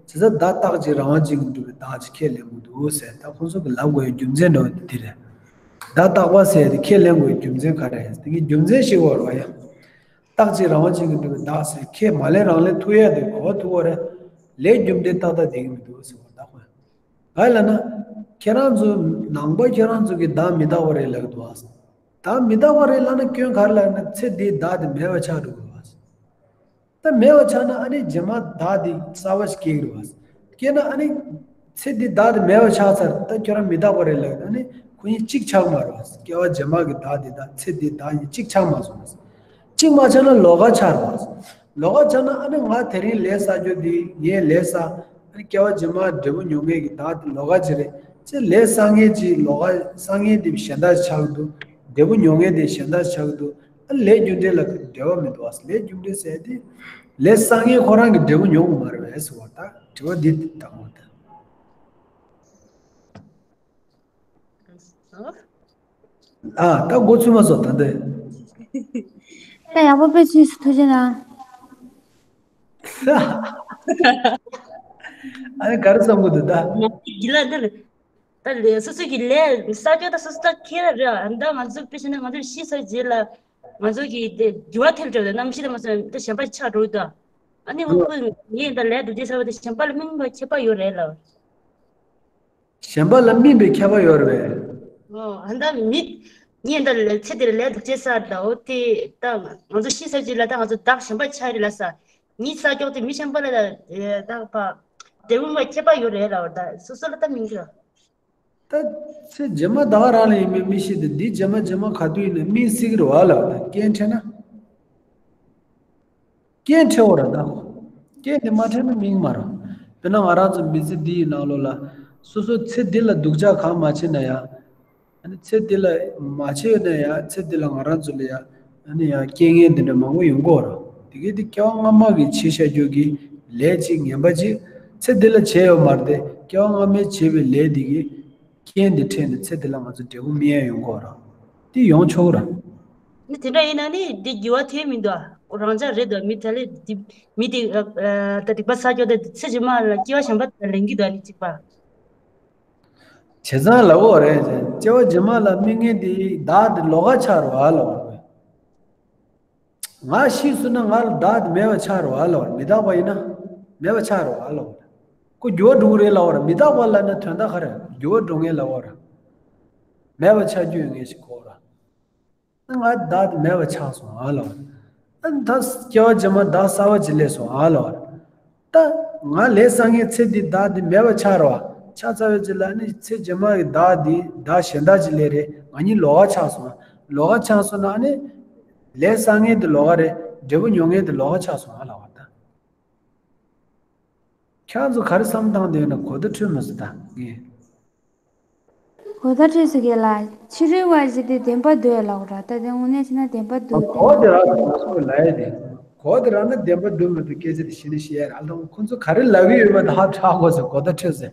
ཙང་བདག་རྟག་ཅིང་རང་དབང་ཅན་གྱིས་གྲུབ་པའི་བདག་ཅིག་ཁས་ལེན་དགོས་འདུག་ཟེར། ད་ཁོང་ཚོ་གིས་ལབ་དགོས་རྒྱུ་མཚན་འདྲ་བ་འདི་རེད། བདག་རྟག་པ་ཟེར་དེ་ཁས་ལེན་དགོས་རྒྱུ་མཚན་ག་རེ་རེད། དེ་གི་རྒྱུ་མཚན་ཞིག་བར་བ་ཡ། རྟག་ཅིང་རང་དབང་ཅན་གྱིས་གྲུབ་པའི་བདག་ཟེར་ཁས་མ་ལེན་རང་ལེན་ཐུབ་ཡ་དེ་གོ་བ་ཐུབ་པ་རེད། ལས་རྒྱུ་འབྲས་ཏག་ཏག་འགྲིག་གི་མི་འདུག་ཟེར་བ་ད་ཁོ། ག་ལ་ན། ཁྱེད་རང་ཚོ་ནང་པ་ཁྱེད་རང་ཚོ་གིས་བདག་མི་རྟག་པ་རེད་ལབ་འདུག་ཨ། བདག་མི་རྟག་པ་རེད་ལབ་ན་སྐྱོན་ག་རེ་ལབ་ན། ཚེ་འདིའི་བདག་དེ་མེད་པ་ཆགས་འགྲོ་གི་རེད་བ། ད་མེད་པ་ཆགས་ན་ཨ་ནི་རྗེས་མ་བདག་དེ་གསར་པ་ཞིག་སྐྱེ་གི་རེད་བ། སྐྱེས་ན་ཨ་ནི་ཚེ་འདི་བདག་དེ་མེད་པ་ཆགས་ཚར། ད་ཁྱོད་རང་མི་རྟག་པ་རེད་ལབ་ན་ཨ་ནི་ཁོ་གཉིས་གཅིག་ཆགས་མ་རེད་བ། སྐྱེ་བ་རྗེས་མ་གི་བདག་དེ་དང་ཚེ་འདིའི་བདག་གཉིས་གཅིག་ཆགས་མ་སོང་བ། གཅིག་མ་ཆགས་ན་ལོགས་ཀ་ཆགས་རེད་བ། ལོགས་ཀ་ཆགས་ན་ཨ་ནི་ང་དེ་རིང་ལས་བསགས་རྒྱུ་དེ་ངས་ལས་བསགས། ཨ་ནི་སྐྱེ་བ་རྗེས་མ་འབྲས་བུ་མྱོང་མཁན་གྱི་བདག་དེ་ལོགས་ཀ་ཅིག་རེད། ཅེས་ལས་བསགས་མཁན་གྱི་ལོགས་ཀ་བསགས་མཁན་དེ་གཞན་དག་ཆགས་ཀྱི་འདུག་འབྲས་བུ་མྱོང་མཁན་དེ་གཞན་དག་ཆགས་ཀྱི་འདུག་ཨ་ལས་རྒྱུ་འབྲས་ལ་འབྲེལ་བ་མི་འདུག་བ། ལས་རྒྱུ་འབྲས་ཟེར་དེ། ལས་བསགས་མཁན་ཁོ་རང་གིས་འབྲས་བུ་མྱོང་གི་མ་རེད་པས་ཟེར་བ་ད་དྲི་བ་འདི་དང་པོ་ད། ཨ་ད་འགོ་ཚུགས་མ་སོང་ད་འདི། ད་ཡག་པོ་དཔེ་ཚུལ་སུ་ཐུགས་རྗེ་གནང་། ཨ་ནི་ག་རེ་བསམ་གི་འདུག་ད། ང་ཚོ་གི་ལ་འདིར། ད་ལས་སོ་སོ་གི་ལས་བསགས་རྒྱུ་ད་སོ་སོ་ད་ཁྱེད་རང་རེད། ཨ་ད་ང་ཚོ་དཔེ་བྱས་ན་ང་ཚོ་ཤི་ཚར་རྗེས་ལ་ང་ཚོ་གི་དེ་འགྱུར་བ་ཐེབས་འགྲོ་ད་རྣམ་ཤེས་དེ་མ་སོང་ད་གཞན་པ་ཆགས་འགྲོ་ད། ཨ་ནི་འོ་ཁོས་ངས་ད་ལས་སྡུག་ཅག་བསགས་པ་དེ་གཞན་པ་ལ་སྨིན་པ་ཁྱད་པར་ཡོད་རེད་ལ། གཞན་པ་ལ་སྨིན་པའི་ཁྱད་པར་ཡོད་རེད་པས། ཨོ་ཨ་ད་མི། ངས་ད་ལས་ཚེ་འདིར་ལས་སྡུག་ཅག་བསགས་ད་འོ་དེ་ད་ང་ཚོ་ཤི་ཚར་རྗེས་ལ་ད་ང་ཚོ་བདག་གཞན་པ་ཆགས་རེད་ལ་ས། ཉིད་ས་སྐྱོག་དེ་མི་གཞན་པ་ལ་ད་ད་ཕ། འབྲས་བུ་མ་ཁྱད་པར་ཡོད་རེད་ལ་བ་ད་སོ་སོ་ལ་ད་སྨིན་གི་ར། ད་ཚེ་རྗེས་མ་ད་ག་རང་ལ་ཡིན་མིན་མི་ཤེས་ཏེ་འདི་རྗེས་མ་རྗེས་མ་ག་དུས་ཡིན་ན་སྨིན་སྲིད་ཀྱི་རེད་བ་ལ་བ་ད་རྐྱེན་འཕྲད་ན། རྐྱེན་འཕྲད་འོ་ར་ད། རྐྱེན་དེ་མ་འཕྲད་ན་སྨིན་མ་རེད། དཔེར་ན་ང་རང་ཚོ་མི་ཚེ་འདི་ཡི་ནང་ལོགས་ལ་སོ་སོ་ཚེ་འདི་ལ་སྡུག་ཅག་གང་མ་བྱས་ན་ཡང་། ཨ་ནི་ཚེ་འདི་ལ་མ་བྱས་ན་ཡང་ཚེ་འདི་ལ་ང་རང་ཚོ་ལ་ཡང་ཨ་ནི་ཡང་རྐྱེན་ངན་འདི་འདྲ་མང་པོ་ཡོང་གི་ཡོད་རེད། དེ་གས་དེ་སྐྱེ་བ་སྔ་མ་གི་བྱས་བཞག་རྒྱུ་གི་ལས་ཅིག་ངན་པ་ཅིག་ཚེ་འདི་ལ་བྱས་ཡོད་མ་རེད་དེ། སྐྱེ་བ་སྔ་མའི་བྱས་པའི་ལས་འདི་གི་རྐྱེན་འདི་འཕྲད་ནས་ཚེ་འདི་ལ་ང་ཚོ་འབྲས་བུ་སྨིན་ཡ་ཡོང་གི་ཡོད་རེད། དེ་ཡོང་ཆོག་གི་རེད། ནི་དེ་འདྲ་ཡིན་ན་ནི་འདི་འགྱུར་བ་ཐེབས་མི་འདུག་ཨ། རང་ཅག་རེད་འདུག་མི་དེ་ལས་འདི་མི་དེ་ཨ་ད་སྡིག་པ་བསགས་ཀྱོག་དེ་ཚེ་རྗེས་མ་ལ་སྐྱེ་བ་གཞན་པ་ལེན་གྱི་འདུག་ཨ་ནི་གཅིག་པ། བྱས་ཙང་ལབ་དགོས་རེད། སྐྱེ་བ་རྗེས་མ་ལ་སྨིན་མཁན་དེ་བདག་དེ་ལོགས་ཀ་ཆགས་རེད་བ་ལབ་དགོས་རེད། ང་ཤི་སོང་ན་ང་ལ་བདག་དེ་མེད་པ་ཆགས་རེད་བ་ལབ་དགོས་རེད། མི་རྟག་པ་ཡིན་ན་མེད་པ་ཆགས་རེད་བ་ལབ་དགོས་རེད། ཁོ་འགྱུར་བ་འགྲོ་གི་རེད་ལབ་དགོས་རེད། མི་རྟག་པ་ལབ་ན་དོན་དག་ག་རེ་འགྱུར་བ་འགྲོ་མཁན་ལབ་དགོས་རེད། མེད་པ་ཆགས་རྒྱུ་ཡོད་མཁན་ཞིག་གོ་ར། ང་བདག་དེ་མེད་པ་ཆགས་སོང་ཨ་ལོ། ཨ་ནི་ད་སྐྱེ་བ་རྗེས་མ་བདག་གསར་པ་ཅིག་སླེབས་སོང་ཨ་ལོ། ད་ང་ལས་བསགས་མཁན་ཚེ་འདི་བདག་འདི་མེད་པ་ཆགས་རོ། ཆགས་ཚར་བའི་རྗེས་ལ་ནི་ཚེ་རྗེས་མ་གི་བདག་འདི་བདག་གཞན་དག་ཅིག་སླེབས་རེད། ང་གཉིས་ལོགས་ཀ་ཆགས་སོང་། ལོགས་ཀ་ཆགས་སོང་ན་ནི་ལས་བསགས་མཁན་འདི་ལོགས་ཀ་རེད། འབྲས་བུ་མྱོང་མཁན་འདི་ལོགས་ཀ་ཆགས་སོང་ཨ་ལོ་ད། ཁྱེད་ཚོ་ག་རེ་བསམ་བཏང་བསྡད་ཡོད་ན་གོ་བརྡ་འཕྲོད་མ་སོང་ད་ངས། གོ་བརྡ་འཕྲོད་སོང་གི་ལ། ཕྱི་རོལ་བ་ཞིག་དེ་བདེན་པ་འདོད་ལབ་ར། ད་དེ་དངོས་གནས་བྱས་ན་བདེན་པ་འདུག་གོ་བདེ་རག་ད་ང་ཚོ་ལ་ཡ་དེ། གོ་བདེ་རག་ན་བདེན་པ་འདུག་མི་འདུག་སྐད་ཆ་དེ་ཤེས་ནས་བཤད་ཡ་ར། ཨ་ལོ་ཁོ་ཚོ་ག་རེ་ལབ་ཀྱི་ཡོད་པ་དེ་ཧ་ཁྲ་གོ་སོང་། གོ་བརྡ་འཕྲོད་སོང་།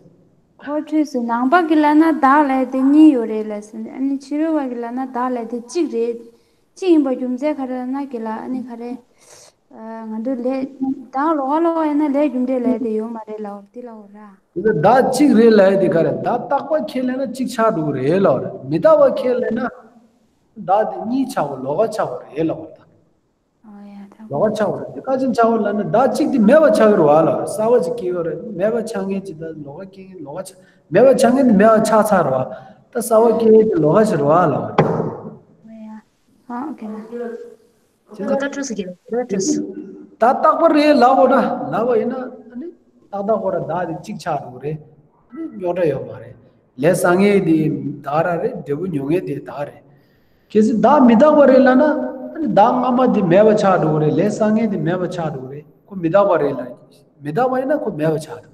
གོ་འཕྲོད་སོང་། ནང་པ་གི་ལབ་ན་བདག་ལབ་དེ་གཉིས་ཡོད་རེད་ལབ་སོང་། ཨ་ནི་ཕྱི་རོལ་བ་གི་ལབ་ན་བདག་ལབ་དེ་གཅིག་རེད། གཅིག་ཡིན་པ་རྒྱུ་མཚན་ག་རེ་ལབ་ན་གི་ལ་ཨ་ནི་ག་རེ། ང་ཚོ་ལས་བདག་ལོགས་ཀ་ལོགས་ཀ་ཡིན་ན་ལས་རྒྱུ་འབྲས་ལབ་དེ་ཡོད་མ་རེད་ལབ་འོ་དེ་ལབ་འོ་ར། དེ་ལ་བདག་གཅིག་རེད་ལབ་ཡ་དེ་ག་རེ། བདག་རྟག་པ་ཁས་ལེན་ན་གཅིག་ཆགས་འགྲོ་གི་རེད་ལབ་རེད། མི་རྟག་པ་ཁས་ལེན་ན་བདག་དེ་གཉིས་ཆགས་པ་ལོགས་ཀ་ཆགས་པ་རེད་ལབ་རེད། ཨོ་ཡ་ད། ལོགས་ཀ་ཆགས་པ་རེད། དེ་ཀ་ཅན་ཆགས་པ་ལབ་ན་བདག་གཅིག་དེ་མེད་པ་ཆགས་ཀྱི་རེད་བ་ལབ་རེད། གསར་པ་ཅིག་སྐྱེ་གི་རེད། མེད་པ་ཆགས་མཁན་ཅིག་ད་ལོགས་ཀ་སྐྱེ་མཁན་ལོགས་ཀ་ཆགས། མེད་པ་ཆགས་མཁན་དེ་མེད་པ་ཆགས་ཚར་རེད་བ། ད་གསར་པ་སྐྱེ་མཁན་དེ་ལོགས་ཀ་ཞིག་རེད་བ་ལབ་རེད། ཨོ་ཡ། ཨ་ཨོ་ཁེ་ལ། ཁྱེད་ཚོ་ད་འཕྲོད་སོང་གི་ད་འཕྲོད་སོང་། ད་རྟག་པ་རེད་ལབ་དགོས་ན་ལབ་པ་ཡིན་ན་ཨ་ནི་ཏག་ཏག་ཁོ་ར་བདག་དེ་གཅིག་ཆགས་འགྲོ་གི་རེད། ཨ་ནི་རྙོག་དྲ་ཡོད་མ་རེད། ལས་བསགས་མཁན་དེ་བདག་རང་རེད། འབྲས་བུ་མྱོང་མཁན་དེ་བདག་རེད། གལ་སྲིད་བདག་མི་རྟག་པ་རེད་ལབ་ན་ཨ་ནི་བདག་སྔ་མ་དེ་མེད་པ་ཆགས་འགྲོ་གི་རེད། ལས་བསགས་མཁན་དེ་མེད་པ་ཆགས་འགྲོ་གི་རེད། ཁོ་མི་རྟག་པ་རེད་ལབ། མི་རྟག་པ་ཡིན་ན་ཁོ་མེད་པ་ཆགས་འགྲོ།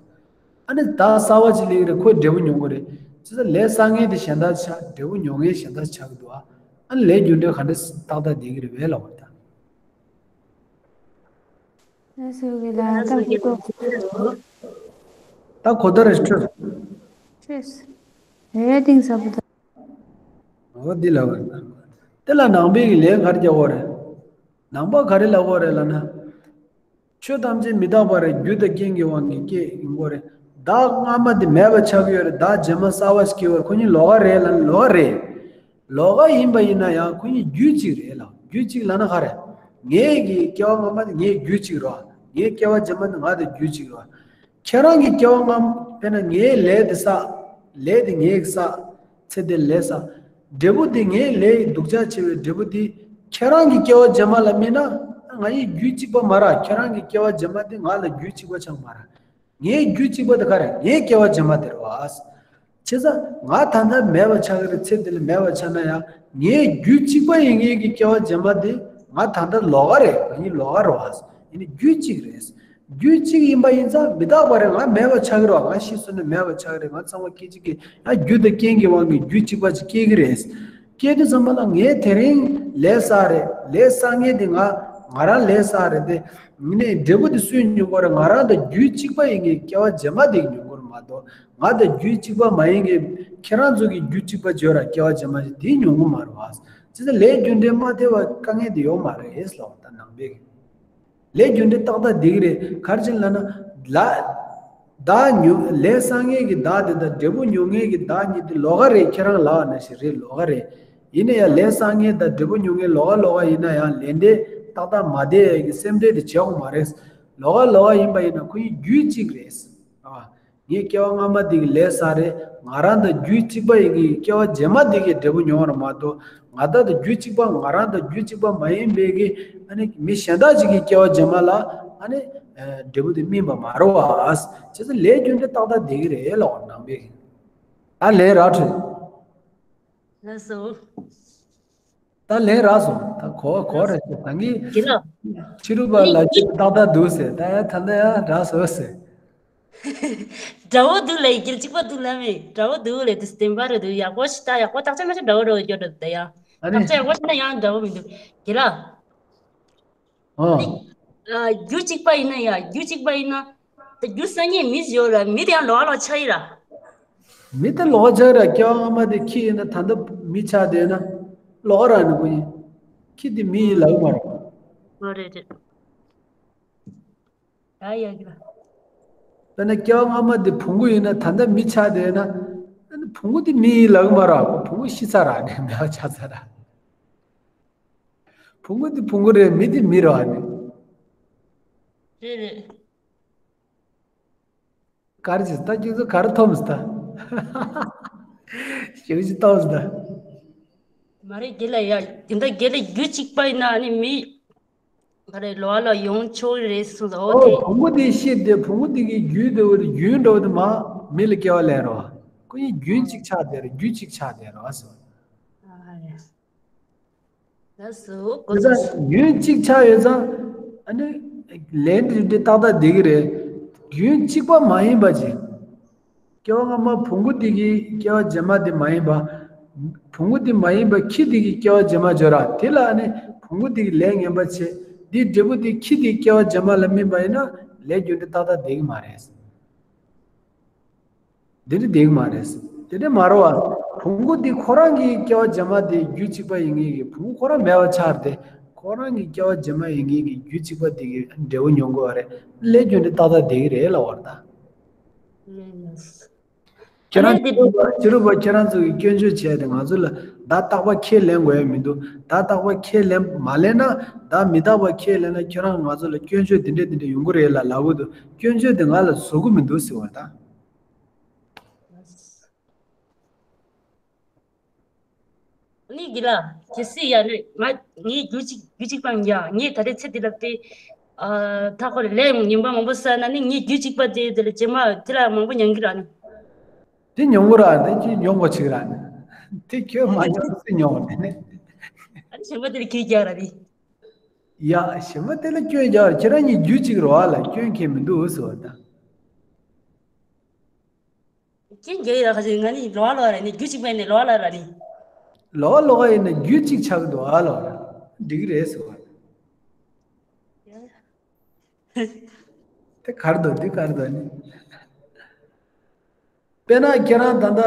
ཨ་ནི་བདག་གསར་པ་ཅིག་སླེབས་ཀྱི་རེད། ཁོས་འབྲས་བུ་མྱོང་གི་རེད། བྱས་ཙང་ལས་བསགས་མཁན་དེ་གཞན་དག་ཆགས། འབྲས་བུ་མྱོང་མཁན་གཞན་དག་ཆགས་ཀྱི་འདུག་ཨ། ཨ་ནི་ལས་རྒྱུ་འབྲས་ག་འདྲ་ཏག་ཏག་བསྡད་ཀྱི་རེད་བས་ལབ་པ་ད། ལགས་སོ་གི་ལ་ད་གོ་ཏོ། ད་གོ་ད་རེ་ཆོས། ཆོས། རེ་ཏིང་ས་བུ་ད། འོ་འདི་ལབ་པ་རེད། དེ་ལ་ནང་པའི་གི་ལན་ག་རེ་རྒྱག་དགོས་རེད། ནང་པ་ག་རེ་ལབ་དགོས་རེད་ལབ་ན། ཆོས་ཐམས་ཅད་མི་རྟག་པ་རེད། རྒྱུ་དང་རྐྱེན་གྱི་དབང་གིས་སྐྱེ་ཡིན་དགོས་རེད། བདག་སྔ་མ་དེ་མེད་པ་ཆགས་ཀྱི་ཡོད་རེད། བདག་རྗེས་མ་གསར་པ་ཞིག་སྐྱེ་བར་ཁོ་གཉིས་ལོགས་ཀ་རེད་ལབ་ན་ལོགས་ཀ་རེད། ལོགས་ཀ་ཡིན་པ་ཡིན་ན་ཡང་ཁོ་གཉིས་རྒྱུད་གཅིག་རེད་ལ། རྒྱུད་གཅིག་ལབ་ན་ག་རེ། ངའི་གི་སྐྱེ་བ་སྔ་མ་དེ་ངའི་རྒྱུད་གཅིག་རེད། ངའི་སྐྱེ་བ་རྗེས་མ་དེ་ང་དང་རྒྱུད་གཅིག་རེད། ཁྱེད་རང་གི་སྐྱེ་བ་སྔ་མ་དཔེར་ན་ངའི་ལས་དེ་བསགས། ལས་དེ་ངའི་བསགས། ཚེ་འདིར་ལས་བསགས། འབྲས་བུ་དེ་ངའི་ལས་ཡི་སྡུག་ཅག་ཆེ་བའི་འབྲས་བུ་དེ་ཁྱེད་རང་གི་སྐྱེ་བ་རྗེས་མ་ལ་དམིགས་ན་ང་ཡི་རྒྱུད་གཅིག་པ་མ་རེད། ཁྱེད་རང་གི་སྐྱེ་བ་རྗེས་མ་དེ་ང་ལ་རྒྱུད་གཅིག་པ་ཆགས་མ་རེད། ངའི་རྒྱུད་གཅིག་པ་དེ་ག་རེ། ངའི་སྐྱེ་བ་རྗེས་མ་དེ་རེད་བ། བྱས་ཙང་ང་ད་ལྟ་མེད་པ་ཆགས་ཀྱི་རེད། ཚེ་འདི་ལ་མེད་པ་ཆགས་ན་ཡང་ངའི་རྒྱུད་གཅིག་པ་ཡིན་མཁན་གྱི་སྐྱེ་བ་རྗེས་མ་དེ་ང་ད་ལྟ་ལོགས་ཀ་རེད། ང་གཉིས་ལོགས་ཀ་རེད་བ། ཡིན་ནའི་རྒྱུད་གཅིག་རེད། རྒྱུད་གཅིག་ཡིན་པ་ཡིན་ཙང་མི་རྟག་པ་རེད། ང་མེད་པ་ཆགས་ཀྱི་རེད་བ། ང་ཤི་སོང་ན་མེད་པ་ཆགས་ཀྱི་རེད། ང་ཚང་མ་སྐྱེ་གཅིག་གི་ཡང་རྒྱུ་དང་རྐྱེན་གྱི་དབང་གིས་རྒྱུད་གཅིག་པ་ཅིག་སྐྱེ་གི་རེད། སྐྱེ་དུས་ཙམ་པ་ལ་ངས་དེ་རིང་ལས་བསགས་རེད། ལས་བསགས་མཁན་དེ་ང་ང་རང་ལས་བསགས་རེད་དེ། ཡིན་ནའི་འབྲས་བུ་དེ་སུས་མྱོང་གི་རེད། ང་རང་དང་རྒྱུད་གཅིག་པ་ཡིན་མཁན་སྐྱེ་བ་རྗེས་མ་དེ་གིས་མྱོང་གི་རེད་མ་གཏོགས་ང་དང་རྒྱུད་གཅིག་པ་མ་ཡིན་མཁན་ཁྱེད་རང་ཚོ་གིས་རྒྱུད་གཅིག་པ་བརྗོད་ར་སྐྱེ་བ་རྗེས་མ་དེ་མྱོང་གི་མ་རེད་བ། བྱས་ཙང་ལས་རྒྱུ་འབྲས་མ་མཐུན་པ་དཀའ་ངལ་དེ་ཡོད་མ་རེད་ལབ་པ་ད་ནང་པའི་གི། ལས་རྒྱུ་འབྲས་ཏག་ཏག་བསྡད་ཀྱི་རེད། ག་རེ་བྱས་ལབ་ན། ལ། བདག་མྱོང་། ལས་བསགས་མཁན་གྱི་བདག་དེ་དང་འབྲས་བུ་མྱོང་མཁན་གྱི་བདག་གཉིས་དེ་ལོགས་ཀ་རེད། ཁྱེད་རང་ལབ་པ་ནང་བཞིན་རེད། ལོགས་ཀ་རེད། ཡིན་ན་ཡང་ལས་བསགས་མཁན་དང་འབྲས་བུ་མྱོང་མཁན་ལོགས་ཀ་ལོགས་ཀ་ཡིན་ན་ཡང་ལས་འབྲས་ཏག་ཏག་མ་བསྡད་ཡས་ཀྱི་སེམས་ཁྲལ་དེ་བྱེད་དགོས་མ་རེད། ལོགས་ཀ་ལོགས་ཀ་ཡིན་པ་ཡིན་ན་ཁོ་གཉིས་རྒྱུད་གཅིག་རེད། ཨ། ངའི་སྐྱེ་བ་སྔ་མ་དེ་གི་ལས་བསགས་རེད། ང་རང་དང་རྒྱུད་གཅིག་པ་ཡིན་གྱི་སྐྱེ་བ་རྗེས་མ་དེ་གི་འབྲས་བུ་མྱོང་བ་རེད་མ་གཏོགས་ང་དང་དང་རྒྱུད་གཅིག་པ་ང་རང་དང་རྒྱུད་གཅིག་པ་མ་ཡིན་པའི་གི་ཨ་ནི་མི་གཞན་དག་ཅིག་གི་སྐྱེ་བ་རྗེས་མ་ལ་ཨ་ནི་འབྲས་བུ་དེ་སྨིན་པ་མ་རེད་བ། བྱས་ཙང་ལས་རྒྱུ་འབྲས་ཏག་ཏག་བསྡད་ཀྱི་རེད་ལབ་པ་ནང་པའི་གི། ད་ལན་རག་བྲོས། ལགས་སོ། ད་ལན་རག་སོང་། ད་གོ་གོ་རེད་ཟེར་ད་ངས། དགེ་ལགས། ཕྱི་རུ་པ་ལ་ཅིག་ཏག་ཏག་འདུག་ཟེར། ད་ཡང་ད་ལྟ་ཡང་རག་སོང་ཟེར། འདྲ་བོ་འདུག་ལབ་ཡིན་གྱི་གཅིག་པ་འདུག་ལབ་མེད། འདྲ་བོ་འདུག་ལབ་དུས་བདེན་པ་རེད་འདུག་ཡག་པོ་ཞིག་ད་ཡག་པོ་བརྟག་དཔྱད་མ་བྱས་འདྲ་བོ་འདྲ་བོ་སྐྱོ་འདྲ་འདུག་ད་ཡང་། ཨ་ནི། བརྟག་དཔྱད་ཡག་པོ་བྱས་ན་ཡང་འདྲ་བོ་མི་འདུག་དགེ་ལགས། ཨོ། ནི། ཨ། རྒྱུ་གཅིག་པ་ཡིན་ན་ཡང་རྒྱུ་གཅིག་པ་ཡིན་ན། ད་རྒྱུ་བསགས་མཁན་མི་ཡོད་ལ་མི་དེ་ཡང་ལོགས་ཀ་ལོགས་ཀ་ཆགས་ཡིན་ར། མི་དེ་ལོགས་ཀ་ཆགས་ར། སྐྱེ་བ་སྔ་མ་དེ་ཁྱི་ཡིན་ན་ད་ལྟ་མི་ཆགས་བསྡད་ན་ལོགས་ཀ་ར་ནི་ཁོ་ཡིན། ཁྱི་དེ་མི་ཡིན་ལབ་མ་རེད། ཨོ་རེད་རེད། ཡ་ཡ་གི་ལ། དཔེར་ན་སྐྱེ་བ་སྔ་མ་དེ་བོང་གུ་ཡིན་ན་ད་ལྟ་མི་ཆགས་བསྡད་ན་བོང་གུ་དེ་མི་ཡིན་ལབ་མ་རེད། བོང་གུ་ཤི་ཚར་ར་ནི་མེད་པ་ཆགས་ཚར་ར། བོང་གུ་དེ་བོང་གུ་རེད། མི་དེ་མི་རེད་བ་ནི། རེད་རེད། ག་རེ་བྱས་ད་ཁྱེད་ཚོ་ག་རེ་ཐོབ་ཟེར་ད། ཞེ་པོ་ཅིག་ཐོབ་ཟེར་ད། མ་རེད་དགེ་ལགས་ཡ། དེ་འདྲ་དགེ་ལགས་རྒྱུད་གཅིག་པ་ཡིན་ན་ཨ་ནི་མི། ག་རེ་ལོགས་ལ་ཡོང་ཆོག་རེད་གསུངས་སོང་། ཨོ་ཨོ་དེ། བོང་གུ་དེ་ཤི་དེ་བོང་གུ་དེ་གི་རྒྱུན་དེ་བོ་དེ་རྒྱུན་འགྲོ་དེ་མ་མི་ལ་སྐྱེ་བ་ལེན་རོ། ཁོ་ཡི་རྒྱུན་གཅིག་ཆགས་དེ་རེད། རྒྱུད་གཅིག་ཆགས་དེ་རོ་ཨ་སོ། ཨ་རེད། ལགས་སོ། དེ་ཙང་ཡུན་གཅིག་ཆགས་ཡོད་ཙང་། ཨ་ནི་ལན་དེ་འདི་ཏག་ཏག་བསྡད་ཀྱི་རེད། རྒྱུན་གཅིག་པ་མ་ཡིན་པ་ཅིག་སྐྱེ་བ་སྔ་མ་བོང་གུ་དེ་གི་སྐྱེ་བ་རྗེས་མ་དེ་མ་ཡིན་པ། བོང་གུ་དེ་མ་ཡིན་པ་ཁྱི་དེ་གི་སྐྱེ་བ་རྗེས་མ་བརྗོད་ར། དེ་ལ་ཨ་ནི་བོང་གུ་དེ་གི་ལས་ངན་པ་བྱས། དེའི་འབྲས་བུ་དེ་ཁྱི་དེའི་སྐྱེ་བ་རྗེས་མ་ལ་སྨིན་པ་ཡིན་ན་ལས་རྒྱུ་འབྲས་ཏག་ཏག་བསྡད་ཀྱི་མ་རེད། འདི་འདྲ་བསྡད་ཀྱི་མ་རེད། དེ་འདྲ་མ་རེད་བ། བོང་གུ་འདི་ཁོ་རང་གི་སྐྱེ་བ་རྗེས་མ་དེ་རྒྱུ་གཅིག་པ་ཡིན་ངེས་ཀྱི་བོང་གུ་ཁོ་རང་མེད་པ་ཆགས་ཏེ། ཁོ་རང་གི་སྐྱེ་བ་རྗེས་མ་ཡིན་ངེས་ཀྱི་རྒྱུ་གཅིག་པ་དེ་གི་འབྲས་བུ་མྱོང་དགོས་པ་རེད། ལས་རྒྱུ་འབྲས་ཏག་ཏག་བསྡད་ཀྱི་རེད་ལབ་པ་རེད་ད། ཁྱེད་རང་ཨ་ནི་དེ་ཕྱི་རུ་བ་ཁྱེད་རང་ཚོ་གི་སྐྱོན་བརྗོད་བྱས་ཏེ་ང་ཚོ་ལ་བརྡ་རྟག་པ་ཁས་ལེན་དགོས་ཡ་མི་འདུག་བརྡ་རྟག་པ་ཁས་ལེན་མ་ལེན་ན། བརྡ་མི་རྟག་པ་ཁས་ལེན་ན་ཁྱེད་རང་ང་ཚོ་ལ་སྐྱོན་བརྗོད་འདི་འདྲ་འདི་འདྲ་ཡོང་གི་རེད་ལ་ལབ་གི་འདུག་སྐྱོན་བརྗོད་དེ་ང་ལ་བཟོ་གི་མི་འདུག་ཟེར་བ་ད། ནི་གི་ལ། གལ་སྲིད་ཡ་ནི་ང་ངའི་རྒྱུ་གཅིག་རྒྱུ་གཅིག་པ་ཡ་ངས་ད་ལྟའི་ཚེ་འདི་ལ་དེ། ཨ་ད་ཁོ་ལས་ངན་པ་མང་པོ་བསགས་ན་ནི་ངའི་རྒྱུ་གཅིག་པ་དེ་དེ་ལ་རྗེས་མ་དེ་ལ་མང་པོ་མྱོང་གི་ར་ནི། དེ་མྱོང་གི་ར་དེ་ཁྱོད་མྱོང་པོ་ཆིག་ར་ནི། དེ་ཁྱོད་མ་མྱོང་སུས་མྱོང་བ་དེ་ནི། ཨ་ནི་གཞན་པ་དེ་ལ་ཁྱོད་རྒྱག་ར་རེད། ཡ་གཞན་པ་དེ་ལ་སྐྱོན་རྒྱག་ར་ཁྱེད་རང་གཉིས་རྒྱུ་གཅིག་རོ་ཨ་ལ་སྐྱོན་ཁྱེད་མི་འདུག་ཟེར་བ་ད། ཁྱེད་རྒྱག་ཡོད་ད་ཁ་ཅིག་ང་ནི་ལོ་ཨ་ལོ་ཨ་ར་ནི་རྒྱུ་གཅིག་པ་ནི་ལོ་ཨ་ལོ་ཨ་ར་ནི། ལོ་ཨ་ལོ་ཨ་ཡིན་ན་རྒྱུ་གཅིག་ཆགས་ཀྱི་འདུག་ཨ་ལོ་ཨ་ར་འགྲིག་གི་རེད་ཟེར་བ། དེ་གར་དོ་འདི་གར་དོ་ནི། དཔེར་ན་ཁྱེད་རང་ད་ལྟ་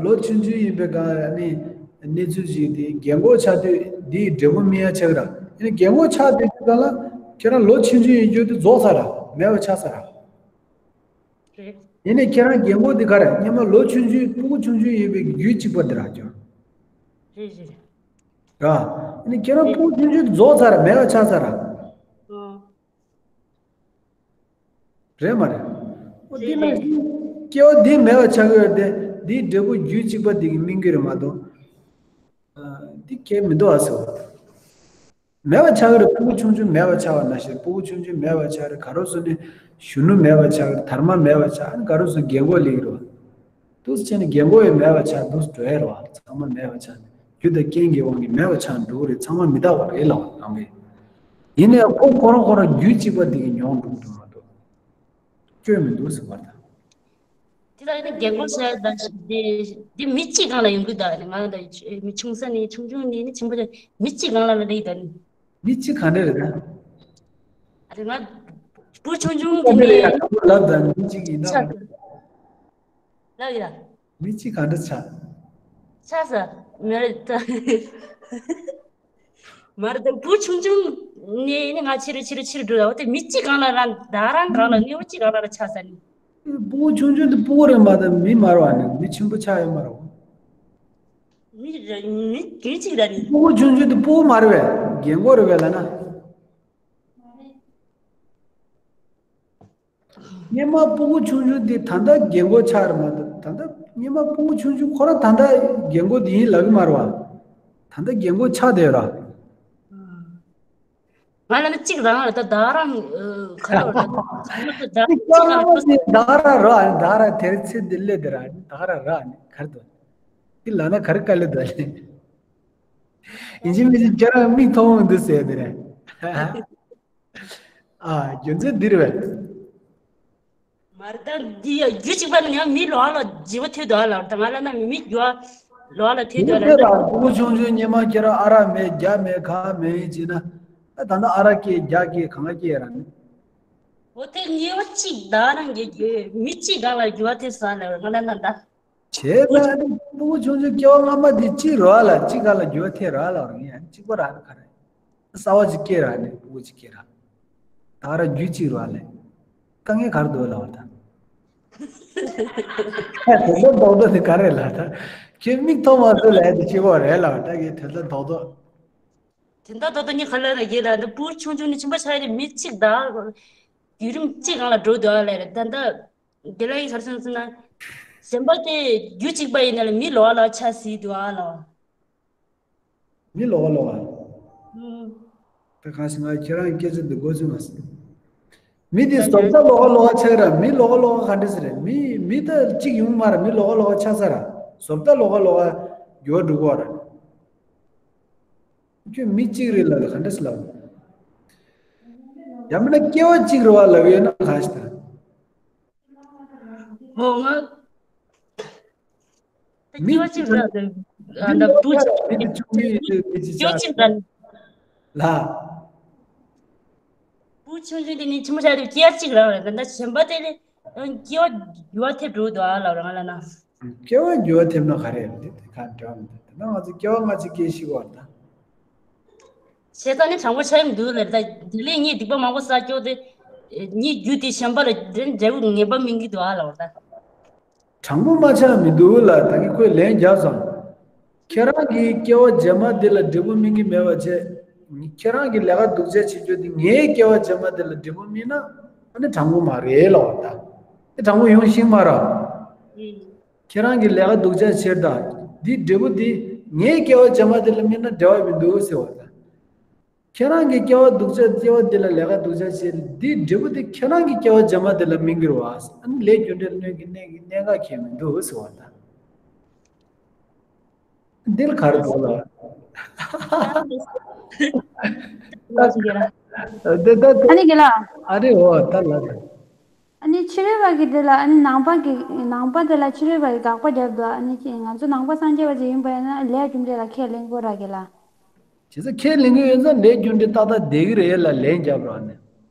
ལོ་ཆུང་ཆུང་ཡིན་པའི་སྒང་ལ་ནི་གནས་ཚུལ་ཞིག་དེ་རྒན་གོག་ཆགས་དུས་འདིའི་འབྲས་བུ་སྨིན་ཡ་ཆགས་ར། ཡིན་ན་རྒན་གོག་ཆགས་དུས་སྒང་ལ་ཁྱེད་རང་ལོ་ཆུང་ཆུང་ཡིན་རྒྱུ་དེ་རྫོགས་ཚར་ར་མེད་པ་ཆགས་ཚར་ར། རེད། ཡིན་ནའི་ཁྱེད་རང་རྒན་གོག་དེ་ག་རེ་སྔོན་མ་ལོ་ཆུང་ཆུང་སྤུ་གུ་ཆུང་ཆུང་ཡིན་པའི་རྒྱུད་གཅིག་པ་དེ་ར་ཁྱོད། རེད་རེད། ར། ཡིན་ནའི་ཁྱེད་རང་སྤུ་གུ་ཆུང་ཆུང་དེ་རྫོགས་ཚར་ར་མེད་པ་ཆགས་ཚར་ར། ཨོ། རེད་མ་རེད། ཨོ་དེ་ནང་བཞིན་སྐྱེ་བ་འདི་མེད་པ་ཆགས་ཀྱི་ཡོད་དེ་འདིའི་འབྲས་བུ་རྒྱུད་གཅིག་པ་འདི་གི་སྨིན་གྱི་རེད་མ་གཏོགས། ཨ། འདི་གལ་མི་འདུག་ཨ་ཟེར་བ། མེད་པ་ཆགས་ཀྱི་རེད། སྤུ་གུ་ཆུང་ཆུང་མེད་པ་ཆགས་པ་ནང་བཞིན་སྤུ་གུ་ཆུང་ཆུང་མེད་པ་ཆགས་རེད། ག་རོ་སོ་ནི་གཞོན་ནུ་མེད་པ་ཆགས་རེད། དར་མ་མེད་པ་ཆགས་ཨ་ནི་ག་རོ་སོ་རྒན་གོག་ལེགས་རེད་བ། འདུག་སེ་བྱས་ནས་རྒན་གོག་ཡང་མེད་པ་ཆགས་འདུག་སེ་འགྲོ་ཡ་རེད་བ། ཚང་མ་མེད་པ་ཆགས་ནས་རྒྱུ་དང་རྐྱེན་གྱི་དབང་གིས་མེད་པ་ཆགས་འགྲོ་གི་རེད། ཚང་མ་མི་རྟག་པ་རེད་ལབ་པ་ནང་པས། ཡིན་ནའི་ཁོ་ཁོ་རང་ཁོ་རང་རྒྱུད་གཅིག་པ་འདི་གི་མྱོང་འགྲོ་འགྲོ་མ་གཏོགས། སྐྱོན་མི་འདུག་ཟེར་བ་དང་། དེ་ལ་ནི་རྒན་གོག་ཟེར་ད་དེ་དེ་མི་གཅིག་སྒང་ལ་ཡོང་གི་ད་ནི་ང་ད་མི་ཆུང་ས་ནས་ཆུང་ཆུང་ནས་ནི་ཆེན་པོ་ཆགས་མི་གཅིག་སྒང་ལ་ལ་ལེ་ད་ནི། མི་གཅིག་ག་འདྲ་རེད་ད། ཨ་རེ་ང་བུ་ཆུང་ཆུང་ག་འདྲ་རེད་ཡ་དེ་ནས་ཁ་པོ་ལབ་ད་མི་གཅིག་ཡིན་ན་ཆགས་ལབ་ཡ། མི་གཅིག་ག་འདྲ་ཆགས། ཆགས་ས་མི་རེད་ད། མ་རེད་ད་བུ་ཆུང་ཆུང་ནས་ནི་ང་ཕྱི་རུ་ཕྱི་རུ་ཕྱི་རུ་འགྲོ་ད་འོ་དེ་མི་གཅིག་སྒང་ལ་ར་ད་རང་སྒང་ལ་དངོས་པོ་གཅིག་སྒང་ལ་ར་ཆགས་ས་ནི། སྤུ་གུ་ཆུང་ཆུང་དེ་སྤུ་གུ་རེད་མ་གཏོགས་མི་མ་རེད་བ་ནི་མི་ཆེན་པོ་ཆགས་ཡོད་མ་རེད་བ། མི་ར་མི་རྒྱུད་གཅིག་ར་ནི། སྤུ་གུ་ཆུང་ཆུང་དེ་སྤུ་གུ་མ་རེད་བས་རྒན་གོག་རེད་བས་ལབ་ན། སྔོན་མ་སྤུ་གུ་ཆུང་ཆུང་དེ་ད་ལྟ་རྒན་གོག་ཆགས་རེད་མ་གཏོགས་ད་ལྟ་སྔོན་མ་སྤུ་གུ་ཆུང་ཆུང་ཁོ་རང་ད་ལྟ་རྒན་གོག་དེ་ཡིན་ལབ་གི་མ་རེད་བ། ད་ལྟ་རྒན་གོག་ཆགས་བསྡད་ཡོད་ར། ང་ལ་ནི་གཅིག་རང་ལ་ད་ད་རང་ཨ་ག་རེ་བ་ད་ད་གཅིག་རང་ལ་ད་ད་ར་ར་ད་ར་དེར་ཚེ་འདི་སླེབས་དེ་ར་ད་ར་ར་ནི་ག་རེ་འདུག་འདི་ལ་ན་ག་རེ་དཀའ་ལས་འདུག་ལེ། ཡིན་གཅིག་མིན་གཅིག་ཁྱེད་རང་མིག་མཐོང་མི་འདུག་ཟེར་དེ་རེད། ཨ་རྒྱུ་མཚན་འདི་རེད་བས། མ་རེད་ད་འདི་ཡ་རྒྱུ་གཅིག་པ་ནི་ཡང་མི་ལོག་ལ་བརྗེ་བ་ཐེབས་འདུག་ཨ་ལ་ད་ང་ལ་ན་མི་རྒྱུ་བ་ལོག་ལ་ཐེབས་འདུག་ཨ་ལ་ད། སྤུ་གུ་ཆུང་ཆུང་སྔོན་མ་ཁྱེད་རང་ཨ་རག་མེད་རྒྱ་མེད་གང་མེད་ཡིན་ཅེ་ན། ད་ད་ལྟ་ཨ་རག་སྐྱེས་རྒྱ་སྐྱེས་གང་སྐྱེས་ར་ནི། འོ་དེ་ངེས་པ་གཅིག་ད་རང་གི་རྒྱུ་མི་གཅིག་སྒང་ལ་རྒྱུ་བ་ཐེབས་སོང་ལ་ང་ལ་ན་ད། བྱས་ཙང་ནི་སྤུ་གུ་ཆུང་ཆུང་སྐྱེ་བ་སྔ་མ་དེ་གཅིག་རེད་བ་ལ་གཅིག་སྒང་ལ་རྒྱུ་བ་ཐེབས་རེད་བ་ལ་ཡང་གཅིག་པ་རག་ནི་ག་རེ། གསར་བ་ཅིག་སྐྱེས་ར་ནི་སྤུ་གུ་ཅིག་སྐྱེས་ར། ད་ར་རྒྱུད་གཅིག་རེད་བ་ལ། དཀའ་ངལ་ག་རེ་འདུག་ལབ་པ་ད། དེ་ཚོ་རྡོག་རྡོག་དེ་ག་རེ་ལབ་ད། ཁྱོད་མིག་མཐོང་མ་ཐུབ་ལབ་དེ་གཅིག་པ་རེད་ལབ་ད་གི་དེ་ཚོ་རྡོག་རྡོག་དེ་འདྲ་ད་ལྟ་ངས་ག་ལ་ལ་ཡེ་ལ་འདི་སྤུ་གུ་ཆུང་ཆུང་ནས་ཆུང་པ་ཆགས་ཡ་ནས་མི་གཅིག་དང་བརྒྱུད་རིམ་གཅིག་སྒང་ལ་འགྲོ་འདུག་ཨ་ལ་རེད་ད་ལྟ་དེ་ལ་ཡིན་ག་རེ་སོང་ཟེར་ན་གཞན་པ་དེ་རྒྱུད་གཅིག་པ་ཡིན་ན་ལ་མི་ལོག་ལ་ཆ་སྲིད་འདུག་ཨ་ལ། མི་ལོག་ལོག་ཨ། ཨུམ། ད་གང་ཞིག་ང་ཁྱེད་རང་སྐད་ཆ་འདི་གོ་ཚུལ་མ་སྲིད། མི་དེ་བཟོ་ལྟ་ལོག་ལོག་ཆགས་ར་མི་ལོག་ལོག་ག་འདྲ་ཟེར་རེད་མི་མི་ད་གཅིག་ཡོང་མ་ར་མི་ལོག་ལོག་ཆགས་ས་ར་བཟོ་ལྟ་ལོག་ལོག་འགྱུར་བ་འགྲོ་གི་ར། ཁྱོད་མི་གཅིག་རེད་ལ་ག་འདྲ་ཟེར་ལབ། ཡང་མིན་ན་སྐྱེ་བ་གཅིག་རེད་བ་ལབ་ཡོད་ན་གང་ཞིག་ད། ཨོ་ང་། མི་སྐྱེ་བ་གཅིག་ར། ཨ་ད་བུ་མི་ཆུང་མི་ཆུང་མི་སྐྱེ་བ་གཅིག་ར། ལ། བུ་ཆུང་ཆུང་དེ་ནི་ཆུང་མ་ཆགས་དུས་སྐྱེ་བ་གཅིག་ར་རེད། ད་གཞན་པ་དེ་ནི་སྐྱེ་བ་འགྱུར་བ་ཐེབས་འགྲོ་འདུག་ཨ་ལབ་ར་ང་ལ་ན། སྐྱེ་བ་འགྱུར་བ་ཐེབས་ན་ག་རེ་རེད། དེ་ག་འདྲ་མི་འདུག་ད་ང་ཚོ་སྐྱེ་བ་སྔ་ཕྱི་སྐྱེ་ཤི་བ་ད། བྱས་ཙང་ནི་དྲང་པོ་ཆགས་ཀྱི་མི་འདུག་ལབ་ད། དེ་ལས་ངས་སྡིག་པ་མང་པོ་བསགས་ཀྱོག་དེ། ངའི་རྒྱུ་དེ་གཞན་པ་ལ་དེ་འབྲས་བུ་ངན་པ་སྨིན་གྱི་འདུག་ཨ་ལབ་པ་ད། དྲང་པོ་མ་ཆགས་མི་འདུག་ལ་ད་གི་ཁོས་ལན་རྒྱབ་སོང་། ཁྱེད་རང་གི་སྐྱེ་བ་རྗེས་མ་འདི་ལ་འབྲས་བུ་སྨིན་གྱི་མེད་པ་བྱས། ཁྱེད་རང་གི་ལས་ཀ་སྡུག་ཅག་བྱེད་རྒྱུ་དེ་ངའི་སྐྱེ་བ་རྗེས་མ་འདི་ལ་འབྲས་བུ་སྨིན་ན་ཨ་ནི་དྲང་པོ་མ་རེད་ལབ་པ་ད། དེ་དྲང་པོ་ཡོང་ཤེས་མ་རེད། ཁྱེད་རང་གི་ལས་ཀ་སྡུག་ཅག་བྱེད་ད། འདི་འབྲས་བུ་འདི་ངའི་སྐྱེ་བ་རྗེས་མ་འདི་ལ་སྨིན་ན་འབྲེལ་བ་མི་འདུག་ཟེར་བ་ད། ཁྱེད་རང་གི་སྐྱེ་བ་སྡུག་ཅག་སྐྱེ་བ་འདི་ལ་ལས་ཀ་སྡུག་ཅག་བྱེད། འདི་འབྲས་བུ་འདི་ཁྱེད་རང་གི་སྐྱེ་བ་རྗེས་མ་འདི་ལ་སྨིན་གྱི་རེད་བ། ཨ་ནི་ལས་རྒྱུ་འབྲས་གནོད་ཀྱི་གནས་ཀྱི་གནད་འགག་ཁྱད་མི་འདུག་ཟེར་བ་ད། འདི་ལ་ག་རེ་འདུག་ལ། འདི་ད་ཨ་ནི་གི་ལ། ཨ་རེ་འོ་ད་ལ། ཨ་ནི་ཕྱི་རོལ་པ་གི་དེ་ལ་ཨ་ནི་ནང་པ་གི་ནང་པ་དེ་ལ་ཕྱི་རོལ་པ་གི་དགག་པ་རྒྱབ་འདུག་ཨ་ནི་ང་ཚོ་ནང་པ་སངས་རྒྱས་པ་ཅིག་ཡིན་པ་ཡིན་ན་ལས་རྒྱུ་འབྲས་ལ་ཁས་ལེན་དགོས་ར་གི་ལ། བྱས་ཙང་ཁས་ལེན་གི་ཡོད་ཙང་ལས་རྒྱུ་འབྲས་ཏག་ཏག་བསྡད་གི་རེད་ལ་ལན་རྒྱབ་ར་ནས།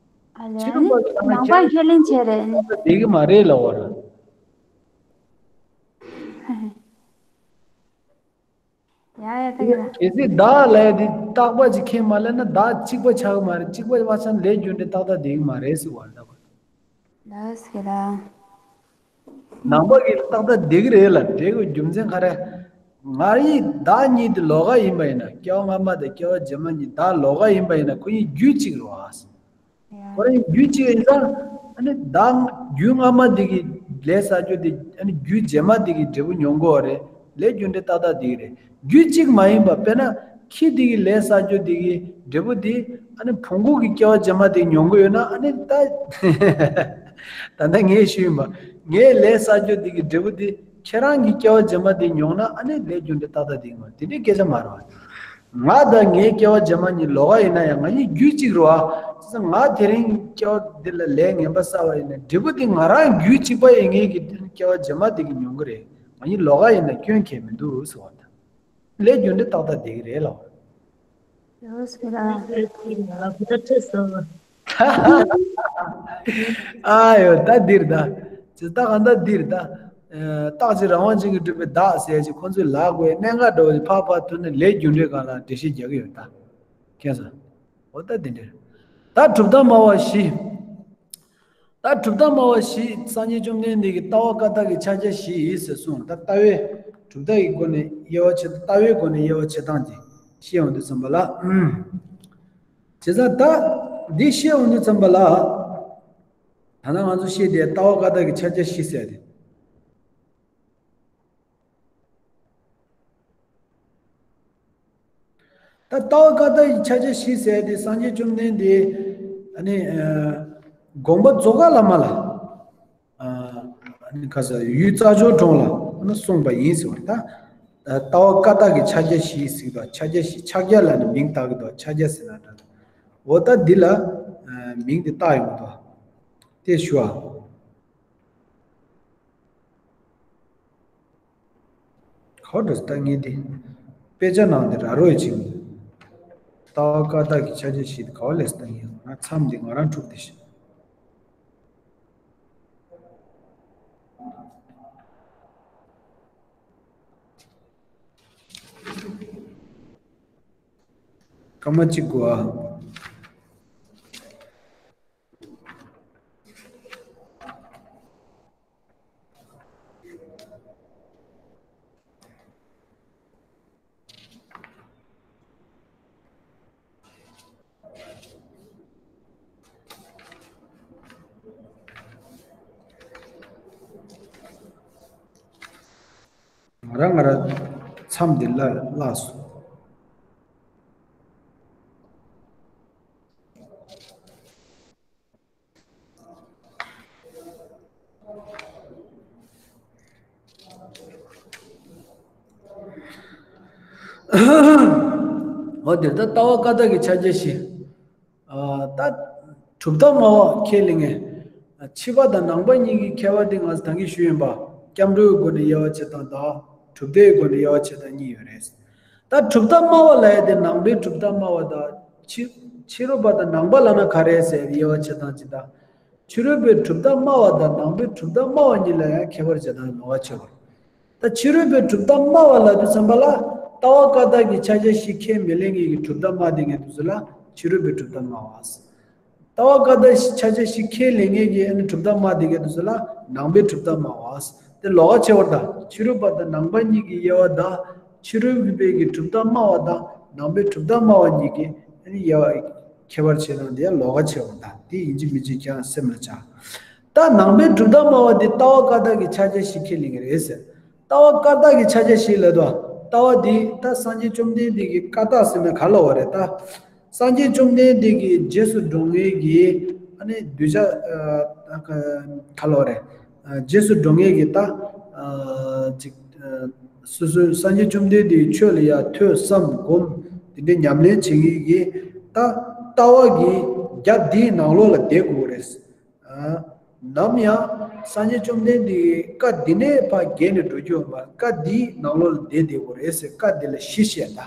ཨ་ལས་ཕྱི་རོལ་པ་གི་ནང་པ་ཁས་ལེན་བྱས་རེད་ནི། ཏག་ཏག་བསྡད་གི་མ་རེད་ལ་འོ་ར། ཡ་ཡ་ད་གི་ལ། གལ་སྲིད་བདག་ལ་ཡ་དེ་རྟག་པ་ཅིག་ཁས་མ་ལེན་ན་བདག་གཅིག་པ་ཆགས་གི་མ་རེད། གཅིག་པ་བ་ཆ་ལས་རྒྱུ་འབྲས་ཏག་ཏག་བསྡད་གི་མ་རེད་ཟེར་བ་རེད་ད། ལགས་སོ་ལགས། ནང་པ་གི་རྟག་ཏག་བསྡད་གི་རེད་ལ་བསྡད་དགོས་རྒྱུ་མཚན་ག་རེ། ང་ཡི་བདག་ཉིད་དེ་ལོགས་ཀ་ཡིན་པ་ཡིན་ན་སྐྱེ་བ་སྔ་མ་དང་སྐྱེ་བ་རྗེས་མ་གཉིས་བདག་ལོགས་ཀ་ཡིན་པ་ཡིན་ན་ཁོ་གཉིས་རྒྱུད་གཅིག་རེད་བ། ཁོ་རང་རྒྱུད་གཅིག་ཡིན་ཙང་ཨ་ནི་བདག་རྒྱུད་སྔ་མ་དེ་གི་ལས་བསགས་རྒྱུ་དེ་ཨ་ནི་རྒྱུད་རྗེས་མ་དེ་གི་འབྲས་བུ་མྱོང་དགོས་པ་རེད། ལས་རྒྱུ་འབྲས་ཏག་ཏག་དེ་གི་རེད། རྒྱུད་གཅིག་མ་ཡིན་པ་དཔེར་ན་ཁྱི་དེ་གི་ལས་བསགས་རྒྱུ་དེ་གི་འབྲས་བུ་དེ་ཨ་ནི་བོང་གུ་གི་སྐྱེ་བ་རྗེས་མ་དེ་མྱོང་གི་ཡོད་ན་ཨ་ནི་ད་ད་ལྟ་ངས་ཞུས་ཡིན་པ། ངའི་ལས་བསགས་རྒྱུ་དེ་གི་འབྲས་བུ་དེ་ཁྱེད་རང་གི་སྐྱེ་བ་རྗེས་མ་དེ་མྱོང་ན་ཨ་ནི་ལས་རྒྱུ་འབྲས་ཏག་ཏག་དེ་གི་མ་དེ་འདྲའི་སྐད་ཆ་མ་རེད་བ། ང་དང་ངའི་སྐྱེ་བ་རྗེས་མ་གཉིས་ལོགས་ཀ་ཡིན་ན་ཡང་ང་གཉིས་རྒྱུད་གཅིག་རེད་བ། བྱས་ཙང་ང་དེ་རིང་སྐྱེ་བ་འདི་ལ་ལས་ངན་པ་བསགས་པ་ཡིན་ན་འབྲས་བུ་དེ་ང་རང་རྒྱུད་གཅིག་པ་ཡིན་ངེས་ཀྱི་སྐྱེ་བ་རྗེས་མ་དེ་གི་མྱོང་གི་རེད། ང་གཉིས་ལོགས་ཀ་ཡིན་ན་སྐྱོན་ཁྱད་མི་འདུག་ཟེར་བ་དང་། ལས་རྒྱུ་འབྲས་ཏག་ཏག་བསྡད་ཀྱི་རེད་ལ། ཡོད་སྲིད་ལ། ཨ་ཡོ་ད་འདིར་ད། ཇི་ལྟ་གང་ལྟར་འདིར་ད། རྟག་གཅིག་རང་དབང་ཅན་གྱིས་གྲུབ་པའི་བདག་ཟེར་ཅིག་ཁོང་ཚོས་ལབ་དགོས་གནད་འགག་འདྲ་བོ་ཅིག་ཕར་ཕར་ཐོན་ནས་ལས་རྒྱུ་འབྲས་སྒང་ལ་འགྲེལ་བཤད་རྒྱག་གི་ཡོད་ད། མཁྱེན་སོང་། འོ་ད་འདི་འདྲ། ད་གྲུབ་མཐའ་སྨྲ་བ་བཞི། ད་གྲུབ་མཐའ་སྨྲ་བ་བཞི་སངས་རྒྱས་བཅོམ་ལྡན་འདས་ཀྱིས་ལྟ་བ་བཀའ་རྟགས་ཀྱི་ཕྱག་རྒྱ་བཞི་ཡིས་ཟེར་གསུངས། ད་ལྟ་བའི་གྲུབ་མཐའ་ཡི་སྒོ་ནས་དབྱེ་བ་ཕྱེ་ལྟ་བའི་སྒོ་ནས་དབྱེ་བ་ཕྱེ་སྟངས་ཀྱི་བཤད་ཡོང་དུས་ཙམ་པ་ལ། བྱས་ཙང་ད་འདི་བཤད་ཡོང་དུས་ཙམ་པ་ལ། ད་ནང་ང་ཚོ་བཤད་དེ་ལྟ་བ་བཀའ་རྟགས་ཀྱི་ཕྱག་རྒྱ་བཞི་ཟེར་ཏེ། ད་ལྟ་བ་བཀའ་རྟགས་ཀྱི་ཕྱག་རྒྱ་བཞི་ཟེར་ཏེ་སངས་རྒྱས་བཅོམ་ལྡན་འདས་ཨ་ནི་དགོངས་པ་རྫོགས་པ་ལ་མ་ལ། ཨ་ནི་ཁ་ས་ཡུལ་རྩྭ་མཆོག་གྲོང་ལ་ཨ་ནི་གསུངས་པ་ཡིན་ཟེར་བ་ད། ལྟ་བ་བཀའ་རྟགས་ཀྱི་ཕྱག་རྒྱ་བཞི་ཟེར་གི་འདུག་ཕྱག་རྒྱ་བཞི་ཕྱག་རྒྱ་ལ་ནི་མིང་བཏགས་གི་འདུག་ཕྱག་རྒྱ་ཟེར་ན་འདྲ། འོ་ད་འདི་ལ་མིང་དེ་བཏགས་ཡོང་གི་འདུག་དེ་ཞུ་བ། ག་བ་འགྲོ་ཟེར་ད་ངས་འདི། དཔེ་ཆ་ནང་དེ་ར་རོ་ཡི་ཆིང་། ལྟ་བ་བཀའ་རྟགས་ཀྱི་ཕྱག་རྒྱ་བཞི་དེ་ག་བ་ལས་ཟེར་ད་ངས་ང་མཚམས་འདི་ང་རང་འཁྲུག་དེ་ཤི། སྐར་མ་གཅིག་དགོས་ཨ། ང་རང་ང་རང་མཚམས་འདི་ལ་བརླགས་སོང་། འོ་དེར་ད་ལྟ་བ་བཀའ་རྟགས་ཀྱི་ཕྱག་རྒྱ་བཞི། ཨ་ད་གྲུབ་མཐའ་སྨྲ་བ་ཁས་ལེན་མཁན། ཕྱི་པ་དང་ནང་པ་གཉིས་ཀྱི་ཁྱད་པར་དེ་ང་ཚོ་ད་གིན་ཞུས་ཡིན་པ། སྐྱབས་འགྲོའི་སྒོ་ནས་དབྱེ་བ་ཕྱེ་སྟངས་དང་གྲུབ་མཐའི་སྒོ་ནས་དབྱེ་བ་ཕྱེ་སྟངས་གཉིས་ཡོད་རེད། ད་གྲུབ་མཐའ་སྨྲ་བ་ལབ་ཡ་དེ་ནང་པའི་གྲུབ་མཐའ་སྨྲ་བ་དང་ཕྱི་ཕྱི་རོལ་པ་དང་ནང་པ་ལབ་ན་ག་རེ་ཟེར་དབྱེ་བ་ཕྱེ་སྟངས་ཅིག་དང་། ཕྱི་རོལ་པའི་གྲུབ་མཐའ་སྨྲ་བ་དང་ནང་པའི་གྲུབ་མཐའ་སྨྲ་བ་གཉིས་ལ་ཡང་ཁྱད་པར་འབྱེད་སྟངས་ལོགས་ཀ་ཕྱེ་བ། ད་ཕྱི་རོལ་པའི་གྲུབ་མཐའ་སྨྲ་བ་ལབ་དུས་ཙམ་པ་ལ། ལྟ་བ་བཀའ་རྟགས་ཀྱི་ཕྱག་རྒྱ་བཞི་ཁས་མི་ལེན་མཁན་གྱི་གྲུབ་མཐའ་སྨྲ་བསྡད་མཁན་དེ་ཚོ་ལ་ཕྱི་རོལ་པའི་གྲུབ་མཐའ་སྨྲ་བ། ལྟ་བ་བཀའ་རྟགས་ཕྱག་རྒྱ་བཞི་ཁས་ལེན་མཁན་གྱི་ཨ་ནི་གྲུབ་མཐའ་སྨྲ་བསྡད་མཁན་དེ་ཚོ་ལ་ནང་པའི་གྲུབ་མཐའ་སྨྲ་བ། དེ་ལོགས་ཀ་ཕྱེ་བ་དང་ཕྱི་རོལ་པ་དང་ནང་པ་གཉིས་ཀྱི་དབྱེ་བ་དང་། ཕྱི་རོལ་པའི་གི་གྲུབ་མཐའ་སྨྲ་བ་དང་ནང་པའི་གྲུབ་མཐའ་སྨྲ་བ་གཉིས་ཀྱི་ཨ་ནི་དབྱེ་བ་ཁྱད་པར་ཕྱེ་སྟངས་དེ་ཡང་ལོགས་ཀ་ཕྱེ་བ་དང་། དེ་ཡིན་གཅིག་མིན་གཅིག་ཀྱང་སེམས་ལ་འཆར། ད་ནང་པའི་གྲུབ་མཐའ་སྨྲ་བ་དེ་ལྟ་བ་བཀའ་རྟགས་ཀྱི་ཕྱག་རྒྱ་བཞི་ཁས་ལེན་གྱི་རེད་ཟེར། ལྟ་བ་བཀའ་རྟགས་ཀྱི་ཕྱག་རྒྱ་བཞི་ལབ་དུས། ལྟ་བ་འདི་ད་སངས་རྒྱས་བཅོམ་ལྡན་འདས་ཀྱི་བཀའ་རྟགས་ཟེར་ན་ག་ལབ་པ་རེད་ད། སངས་རྒྱས་བཅོམ་ལྡན་འདས་ཀྱི་རྗེས་སུ་འགྲོ་མཁན་གྱི་ཨ་ནི་གདུལ་བྱ་ཨ་ག་ལབ་པ་རེད། ཨ་རྗེས་སུ་འགྲོ་མཁན་གྱི་ད་ཨ་ཅིག་ཨ་སོ་སོའི་སངས་རྒྱས་བཅོམ་ལྡན་འདས་ཀྱི་ཆོས་ལ་ཡང་ཐོས་བསམ་སྒོམ་དེ་འདྲའི་ཉམས་ལེན་བྱེད་མཁན་གྱི་ད་ལྟ་བ་གི་རྒྱ་འདིའི་ནང་ལོགས་ལ་བསྡད་དགོས་རེད། ཨ་ནམ་ཡང་སངས་རྒྱས་བཅོམ་ལྡན་འདས་ཀྱི་བཀའ་འདི་ནས་ཕར་བརྒལ་ནས་འགྲོ་རྒྱུ་ཡོད་མ་རེད། བཀའ་འདིའི་ནང་ལོགས་ལ་བསྡད་བསྡད་དགོས་རེད་ཟེར། བཀའ་འདི་ལ་གཞི་བཤད་ད།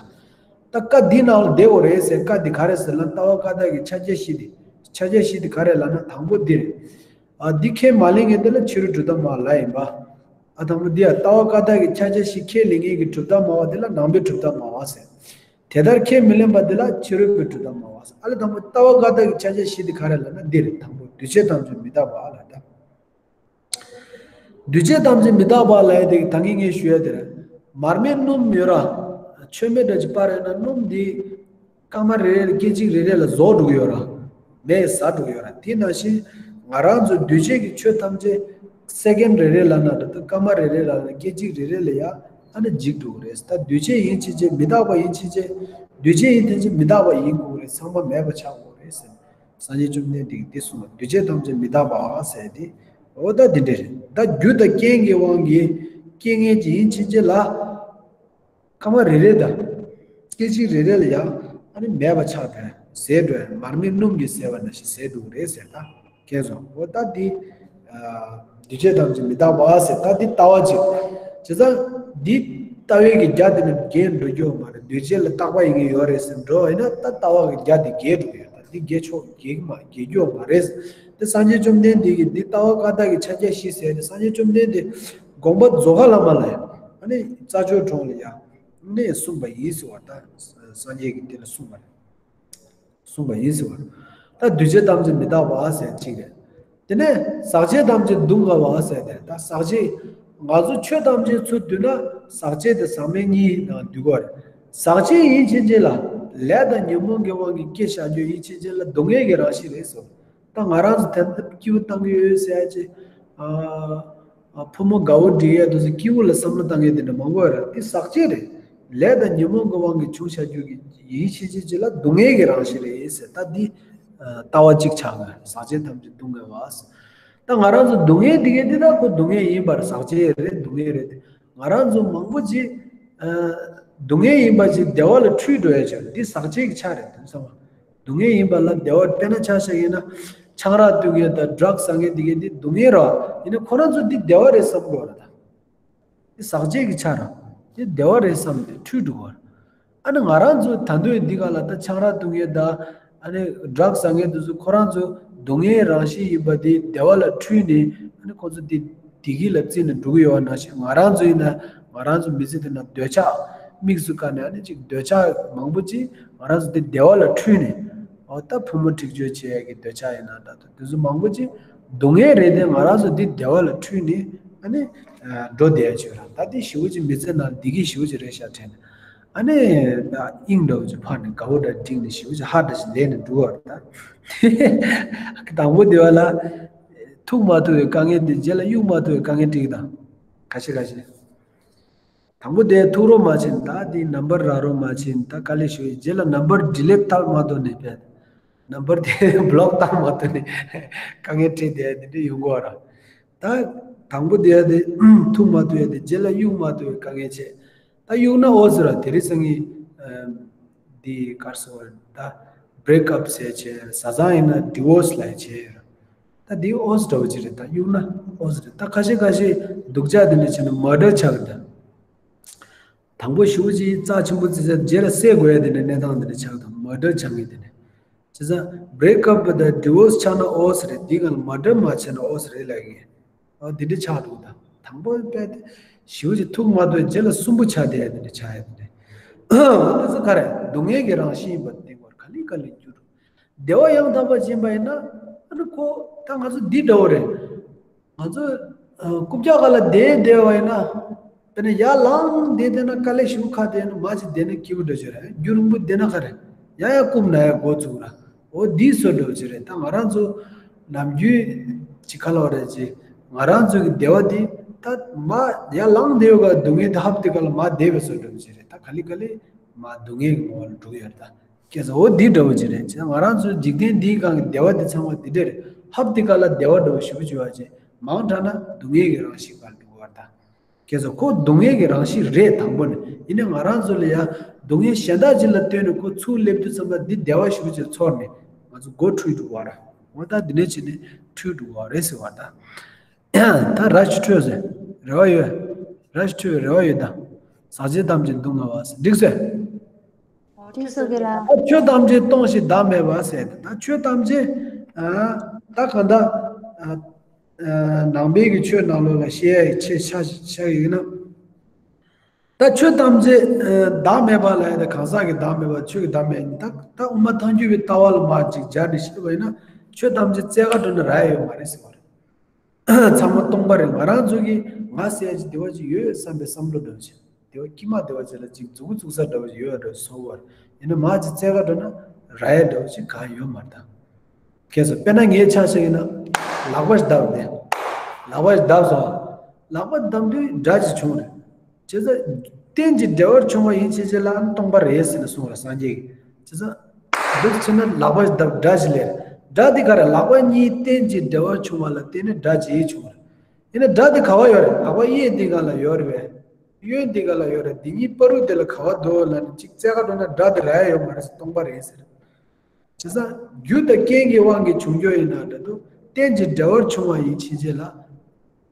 ད་བཀའ་འདིའི་ནང་ལ་བསྡད་དགོས་རེད་ཟེར། བཀའ་འདི་ག་རེ་ཟེར་ལབ་ན། ལྟ་བ་བཀའ་རྟགས་ཀྱི་ཕྱག་རྒྱ་བཞི་འདི། ཕྱག་རྒྱ་བཞི་འདི་ག་རེ་ལབ་ན་དང་པོ་འདི་རེད། ཨ་འདི་ཁས་མ་ལེན་མཁན་དེ་ལ་ཕྱི་རོལ་གྲུབ་མཐའ་སྨྲ་བ་ལབ་ཡིན་པ། ཨ་དང་པོ་འདི་ཡ། ལྟ་བ་བཀའ་རྟགས་ཀྱི་ཕྱག་རྒྱ་བཞི་ཁས་ལེན་མཁན་གྱི་གྲུབ་མཐའ་སྨྲ་བ་དེ་ལ་ནང་པའི་གྲུབ་མཐའ་སྨྲ་བ་ཟེར། དེ་ལྟར་ཁས་མི་ལེན་པ་དེ་ལ་ཕྱི་རོལ་པའི་གྲུབ་མཐའ་སྨྲ་བ་ཟེར། ཨ་ལས་དང་པོ་ལྟ་བ་བཀའ་རྟགས་ཀྱི་ཕྱག་རྒྱ་བཞི་དེ་ག་རེ་ལབ་ན་འདི་རེད། དང་པོ་འདུས་བྱས་ཐམས་ཅད་མི་རྟག་པ་ལབ་ད། འདུས་བྱས་ཐམས་ཅད་མི་རྟག་པ་ལབ་ཡ་དེ་ད་གིན་ངས་ཞུ་ཡ་དེ་རེད། མར་མེ་སྣུམ་ཡོད་ར། མཆོད་མེ་འདྲ་ཅིག་སྤར་ཡོད་ན་སྣུམ་འདི་སྐར་མ་རེ་རེ་ལ་སྐད་ཅིག་རེ་རེ་ལ་རྫོགས་འགྲོ་གི་ཡོད་ར། མེས་ཟ་འགྲོ་གི་ཡོད་ར། དེ་ནང་བཞིན་ང་རང་ཚོ་འདུས་བྱས་ཀྱི་ཆོས་ཐམས་ཅད་སེ་ཀན་རེ་རེ་ལ་ན་འདྲ་ད་སྐར་མ་རེ་རེ་ལ་ན་སྐད་ཅིག་རེ་རེ་ལ་ཡ་ཨ་ནི་འཇིག་འགྲོ་གི་རེད། ད་འདུས་བྱས་ཡིན་ཕྱིན་ཆད་མི་རྟག་པ་ཡིན་ཕྱིན་ཆད། འདུས་བྱས་ཡིན་ཕྱིན་ཆད་མི་རྟག་པ་ཡིན་དགོས་རེད། ཚང་མ་མེད་པ་ཆགས་དགོས་རེད་ཟེར། སངས་རྒྱས་བཅོམ་ལྡན་འདས་ཀྱིས་འདི་གསུངས་པ། འདུས་བྱས་ཐམས་ཅད་མི་རྟག་པ་ཟེར་ཏེ། འོ་ད་འདི་འདྲ་རེད། ད་རྒྱུ་དང་རྐྱེན་གྱི་དབང་གིས་སྐྱེ་མཁན་ཅིག་ཡིན་ཕྱིན་ཆད་ལ། སྐར་མ་རེ་རེ་དང་། སྐད་ཅིག་རེ་རེ་ལ་ཡང་ཨ་ནི་མེད་པ་ཆགས་འགྲོ་ཡ། ཟད་འགྲོ་ཡ། མར་མེ་སྣུམ་གྱིས་ཟད་པ་ནང་བཞིན་ཟད་འགྲོ་གི་རེད་ཟེར་ད། མཁྱེན་སོང་། འོ་ད་འདི། ཨ་འདུས་བྱས་ཐམས་ཅད་མི་རྟག་པ་ཟེར་ད་འདི་ལྟ་བ་ཅིག་བྱས་ཙང་འདི་ལྟ་བའི་གི་རྒྱ་དེ་ནི་བརྒལ་འགྲོ་རྒྱུ་མ་རེད། འདུས་བྱས་ལ་རྟག་པ་ཡིན་གྱི་ཡོད་རེད་ཟེར་འགྲོ་ཡིན་ན། ད་ལྟ་བ་གི་རྒྱ་དེ་བརྒལ་འགྲོ་གི་ཡོད། ད་འདི་བརྒལ་ཆོག་བརྒལ་གི་མ་བརྒལ་རྒྱུ་མ་རེད། དེ་སངས་རྒྱས་བཅོམ་ལྡན་འདས་ཀྱིས་འདི་ལྟ་བ་བཀའ་རྟགས་ཀྱི་ཕྱག་རྒྱ་བཞི་ཟེར་ཏེ་སངས་རྒྱས་བཅོམ་ལྡན་འདས་དགོངས་པ་རྫོགས་ཁ་ལ་མ་ལ་ཨ་ནི་རྩྭ་མཆོག་གྲོང་ལ་ཡང་ནས་གསུངས་པ་ཡིན་ཟེར་བ། ད་སངས་རྒྱས་ཀྱིས་དེ་ལ་གསུངས་པ་རེད། གསུངས་པ་ཡིན་ཟེར་བ། ད་འདུས་བྱས་ཐམས་ཅད་མི་རྟག་པ་ཟེར་གཅིག་རེད། དེ་ནས་ཟག་བཅས་ཐམས་ཅད་སྡུག་བསྔལ་བ་ཟེར་ཏེ། ད་ཟག་བཅས་ང་ཚོ་ཆོས་ཐམས་ཅད་ཚུར་བསྡུས་ན་ཟག་བཅས་དེ་ཟག་མེད་གཉིས་ནང་འདུས་ཀྱི་ཡོད་རེད། ཟག་བཅས་ཡིན་ཕྱིན་ཆད་ལ་ལས་དང་ཉོན་མོངས་ཀྱི་དབང་གིས་སྐྱེ་བཞག་རྒྱུ་ཡིན་ཕྱིན་ཆད་ལ་སྡུག་བསྔལ་གྱི་རང་བཞིན་རེད་ཟེར། ད་ང་རང་ཚོ་དེ་འདྲ་སྐྱིད་པོ་བཏང་གི་ཡོད་ཟེར་ཡ་ཅིག་ཨ་ཨ་ཕོ་མོ་དགའ་བོ་འགྲིག་ཡ་དེ་ཚོ་སྐྱིད་པོ་ལ་བསམ་བློ་བཏང་མཁན་དེ་འདྲ་མང་པོ་ཡོད་རེད། དེ་ཟག་བཅས་རེད། ལས་དང་ཉོན་མོངས་ཀྱི་དབང་གིས་བྱུང་བཞག་རྒྱུ་གི་ཡིན་ཕྱིན་ཆད་ཅིག་ལ་སྡུག་བསྔལ་གྱི་རང་བཞིན་རེད་ཟེར། ད་འདི་ཨ་ལྟ་བ་གཅིག་ཆགས་ཀྱི་ཡོད་རེད། ཟག་བཅས་ཐམས་ཅད་སྡུག་བསྔལ་བ་ཟེར། ད་ང་རང་ཚོ་སྡུག་བསྔལ་འདི་གའི་འདི་ད་ཁོ་སྡུག་བསྔལ་ཡིན་པར་ཟག་བཅས་རེད། སྡུག་བསྔལ་རེད། ང་རང་ཚོ་མང་པོ་ཅིག་ཨ་སྡུག་བསྔལ་ཡིན་པ་ཅིག་བདེ་བ་ལ་འཁྲུལ་འགྲོ་ཡ་ཅིག་འདི་ཟག་བཅས་ཀྱི་ཆ་རེད། དེ་ཚང་མ། སྡུག་བསྔལ་ཡིན་པ་ལ་བདེ་བ། དཔེར་ན་ཆ་བཞག་ཡིན་ན་ཆང་རག་འཐུང་མཁན་དང་ཌྲག་ཟ་མཁན་དེ་གའི་འདི་སྡུག་བསྔལ་རེད། ཡིན་ན་ཁོ་རང་ཚོ་འདི་བདེ་བ་རེད་བསམ་གྱི་ཡོད་རེད་ད། འདི་ཟག་བཅས་ཀྱི་ཆ་རེད། འདི་བདེ་བ་རེད་བསམ་སྟེ་འཁྲུལ་འགྲོ་གི་ཡོད་རེད། ཨ་ནི་ང་རང་ཚོ་ད་དུང་འདི་ག་ལ་ད་ཆང་རག་འཐུང་མཁན་དང་ཨ་ནི་ཌྲག་ཟ་མཁན་དེ་ཚོ་ཁོ་རང་ཚོ་སྡུག་བསྔལ་རང་བཞིན་ཡིན་པ་དེ་བདེ་བ་ལ་འཁྲུལ་ནས་ཨ་ནི་ཁོ་ཚོ་འདི་བདེ་སྐྱིད་ལ་བརྩིས་ནས་འགྲོ་གི་ཡོད་པ་ནང་བཞིན། ང་རང་ཚོ་ཡིན་ན་ང་རང་ཚོ་མི་ཚེ་འདི་ན་འདོད་ཆགས་དམིགས་སུ་བཀར་ནས་ཨ་ནི་ཅིག་འདོད་ཆགས་མང་པོ་ཅིག་ང་རང་ཚོ་འདི་བདེ་བ་ལ་འཁྲུལ་ནས། འོ་ད་ཕོ་མོ་འཁྲིག་སྤྱོད་བྱེད་ཡ་གི་འདོད་ཆགས་ཡིན་ན་ད་དུང་དེ་ཚོ་མང་པོ་ཅིག་སྡུག་བསྔལ་རེད་དེ། ང་རང་ཚོ་འདི་བདེ་བ་ལ་འཁྲུལ་ནས་ཨ་ནི་འགྲོ་བསྡད་ཡ་ཅིག་ཡོད་ར། ད་འདི་ཞེ་པོ་ཅིག་མི་ཚེ་ནང་བདེ་སྐྱིད་ཞེ་པོ་ཅིག་རེད་ཤག་དྲན་ནས། ཨ་ནི་ད་དབྱིངས་འདྲ་བོ་ཅིག་ཕར་ནས་དགའ་བོ་འདྲ་བསྒྲིགས་ནས་ཞེ་པོ་ཅིག་ཧ་འདྲ་ཞིག་ལེན་ནས་འགྲོ་བ་རེད་ད། དང་པོ་དེ་བ་ལ་ཐུག་མ་ཐུབ་པའི་དཀའ་ངལ་དེ་རྗེས་ལ་གཡུག་མ་ཐུབ་པའི་དཀའ་ངལ་འཕྲད་ཀྱི་དང་། ཁ་ཤས་ཁ་ཤས། དང་པོ་དེ་ཐུག་རོགས་མ་བྱེད་ད། དེ་ནམ་བར་རག་རོགས་མ་བྱེད་ད། དཀའ་ལས་ཞུ་ཡི་རྗེས་ལ་ནམ་བར་ཌི་ལིཊ་བཏང་མ་ཐུབ་ནས་བས། ནམ་བར་དེ་བི་ལོག་བཏང་མ་ཐུབ་ནས་དཀའ་ངལ་འཕྲད་དེ་དེ་འདྲ་ཡོང་གི་ཡོད་ར། ད་དང་པོ་དེ་དེ་ཐུག་མ་ཐུབ་ཡ་དེ་རྗེས་ལ་གཡུག་མ་ཐུབ་པའི་དཀའ་ངལ་བྱས། ད་གཡུག་ན་འོ་ཟེར་ར། དེ་རིང་སང་ཉིན་འདི་གར་སོང་བ་ད་བྷི་རེག་ཨབ་ཟེར་བྱས། བཟའ་ཚང་ཡིན་ན་ཌི་བོར་སི་ལབ་བྱས། ད་འདི་ཨོ་ཙི་འདྲ་བོ་ཅིག་རེད། ད་གཡུག་ན་ཨོ་ཙི་རེད། ད་ཁ་ཤས་ཁ་ཤས་སྡུག་ཅག་དེ་འདྲ་བྱས་ན་མར་ཌར་ཆགས་ཀྱི་འདུག་དང་པོ་ཞེ་པོ་ཅིག་རྩ་ཆེན་པོ་བརྩི་ཚར། རྗེས་ལ་བསད་དགོས་ཡ་དེ་འདྲ་གནས་སྟངས་དེ་འདྲ་ཆགས་དང་མར་ཌར་ཆགས་མཁན་དེ་འདྲ། བྱས་ཙང་break up དང་divorce ཆགས་ན་ཨོ་ཙི་རེད། འདི་གང་ལ་མར་ཌར་མ་བྱས་ན་ཨོ་ཙི་རེད་ལབ་ཀྱི་ཡིན། ཨོ་འདི་འདྲ་ཆགས་འདུག་ད་དང་པོ་དཔེ་དེ་ཞེ་པོ་ཅིག་ཐུག་མ་ཐུག་རྗེས་ལ་གསུམ་པོ་ཆགས་བསྡད་ཡ་དེ་འདྲ་ཆགས་ཡ་དེ་འདྲ། འོ་འདི་ཚོ་ག་རེ་སྡུག་བསྔལ་གྱི་རང་བཞིན་ཡིན་པ་དེ་བར་ག་ལེ་ག་ལེ་འགྱུར་འགྲོ། བདེ་བ་ཡང་དག་པ་སྦྱིན་པ་ཡིན་ན། ཨ་ནི་ཁོ་ད་ང་ཚོ་འདི་འདྲ་བོ་རེད། ང་ཚོ་ཨ་རྐུབ་བཀྱག་སྒང་ལ་བསྡད་བསྡད་པ་ཡིན་ན། དཔེར་ན་ཡར་ལངས་བསྡད་བསྡད་ན་དཀའ་ལས་ཞེ་པོ་ཁག་བསྡད་ན་མར་ཅིག་བསྡད་ན་སྐྱིད་པོ་འདྲ་ཅིག་རེད། རྒྱུན་རིང་པོ་བསྡད་ན་ག་རེ། ཡང་ཡང་རྐུབ་ན་ཡ་འགོ་བཙུགས་ར། འོ་འདི་བཟོ་འདྲ་བོ་ཅིག་རེད། ད་ང་རང་ཚོ་ནམ་རྒྱུན་ཅིག་ག་ལབ་རེད་ཅིག་ང་རང་ཚོ་གི་བདེ་བ་འདི་ད་མར་ཡར་ལངས་བསྡད་ཡོད་ག་སྡུག་བསྔལ་དེ་ཧབ་དེ་ག་ལ་མར་བསྡད་པའི་བཟོ་འདྲ་བོ་ཅིག་རེད། ད་ག་ལེ་ག་ལེ་མར་སྡུག་བསྔལ་གྱི་ངོ་བོ་ལ་འགྲོ་གི་ཡོད་རེད་ད། སྐྱེ་ས་འོ་འདི་འདྲ་བོ་ཅིག་རེད། བྱས་ཙང་ང་རང་ཚོའི་འཇིག་རྟེན་འདིའི་སྒང་གི་བདེ་བ་འདི་ཚང་མ་འདི་འདྲ་རེད། ཧབ་འདི་ག་ལ་བདེ་བ་འདྲ་བོ་ཞེ་པོ་ཅིག་ཡོད་པ་ཅིག་མང་དྲགས་ན་སྡུག་བསྔལ་གྱི་རང་བཞིན་པར་འགྲོ་བར་ད། སྐྱེ་ས་ཁོ་སྡུག་བསྔལ་གྱི་རང་བཞིན་རེད་དང་པོ་ནས། ཡིན་ནའི་ང་རང་ཚོ་ལ་ཡང་སྡུག་བསྔལ་གཞན་དག་ཅིག་ལ་ལྟོས་ནས་ཁོ་ཚུར་སླེབས་དུས་ཙམ་པ་འདི་བདེ་བ་ཞེ་པོ་ཅིག་ཚོར་ནས་ང་ཚོ་མགོ་འཁྲུལ་འགྲོ་བ་རེད། འོ་ད་འདི་འདྲ་བྱས་ནས་འཁྲུལ་འགྲོ་བ་རེད་ཟེར་བ་ད། ད་ར་ཞིག་འཕྲོད་ཟེར། རེ་བ་ཡོད། ར་ཞིག་འཕྲོད་པའི་རེ་བ་ཡོད་ད། ཟག་བཅས་ཐམས་ཅད་སྡུག་བསྔལ་བ་ཟེར་འགྲིག་ཟེར། འགྲིག་སོ་གི་ལ། ད་ཆོས་ཐམས་ཅད་སྟོང་ཞིང་བདག་མེད་པ་ཟེར་ད། ད་ཆོས་ཐམས་ཅད་ཨ་ད་གང་ལྟར་ཨ་ཨ་ནང་པའི་གི་ཆོས་ནང་ལོགས་ལ་བཤད་ཡ་ཡི་ཆེད་ཆ་ཆ་ཡིན་ན། ད་ཆོས་ཐམས་ཅད་ཨ་བདག་མེད་པ་ལ་ཡ་ད་གང་ཟག་གི་བདག་མེད་པ་ཆོས་ཀྱི་བདག་མེད་ཡིན། ད་ད་དབུ་མ་ཐལ་འགྱུར་བའི་ལྟ་བ་ལ་མར་ཅིག་སྦྱར་ནས་བཤད་པ་ཡིན་ན་ཆོས་ཐམས་ཅད་རྩེ་ག་འགྲོ་ན་རག་ཡ་ཡོད་མ་རེད་ཟེར་བ་རེད། ཚང་མ་སྟོང་པ་རེད། ང་རང་ཚོ་གིས་ང་ཟེར་ཡ་ཅིག་བདེ་བ་ཅིག་ཡོད་བསམ་པའི་བསམ་བློ་འདྲ་བོ་ཅིག་བདེ་བ་ཀྱི་མ་བདེ་བ་ཅིག་ལ་ཅིག་མཛུབ་གུ་བཙུགས་ས་འདྲ་བོ་ཅིག་ཡོད་འདྲ་བོ་ཚོར་བ་རེད། ཡིན་ན་མར་ཅིག་རྩེ་ག་འགྲོ་ན་རག་ཡ་འདྲ་བོ་ཅིག་གང་ཡོད་མ་རེད་ད། ཁྱེད་ཚོ་དཔེར་ན་ངའི་ཆ་བཞག་ཡིན་ན་ལག་པ་ཞིག་བརྡབས་ཏེ། ལག་པ་ཞིག་བརྡབས་སོང་། ལག་པ་བརྡབས་དུས་སྒྲ་ཅིག་བྱུང་རེད། བྱས་ཙང་རྟེན་ཅིང་འབྲེལ་བར་འབྱུང་བ་ཡིན་ཕྱིན་ཆད་ལ་ཨ་ནི་སྟོང་པ་རེད་ཟེར་ནས་གསུངས་པ་རེད་སངས་རྒྱས་ཀྱིས། བྱས་ཙང་འདུག་ཕྱིན་ན་ལག་པ་བརྡབ་སྒྲ་ཅིག་སླེབས། སྒྲ་འདི་ག་རེ། ལག་པ་གཉིས་རྟེན་ཅིང་འབྲེལ་བར་འབྱུང་བ་ལ་བརྟེན་ནས་སྒྲ་ཅིག་བྱུང་བ་རེད། ཡིན་ན་སྒྲ་འདི་ག་བ་ཡོད་རེད། ལག་པ་གཡས་འདི་སྒང་ལ་ཡོད་རེད་པས། གཡོན་འདི་སྒང་ལ་ཡོད་རེད། འདི་གཉིས་བར་དུ་དེ་ལ་ག་བ་འདུག་ལབ་ནས་ཅིག་རྩེ་ག་འགྲོ་ན་སྒྲ་འདི་རག་ཡ་ཡོད་མ་རེད་ཟེར། སྟོང་པ་རེད་ཟེར། བྱས་ཙང་རྒྱུ་དང་རྐྱེན་གྱི་དབང་གིས་བྱུང་རྒྱུ་ཡིན་ན་འདྲ་འདུག་རྟེན་ཅིང་འབྲེལ་བར་འབྱུང་བ་ཡིན་ཕྱིན་ཆད་ལ།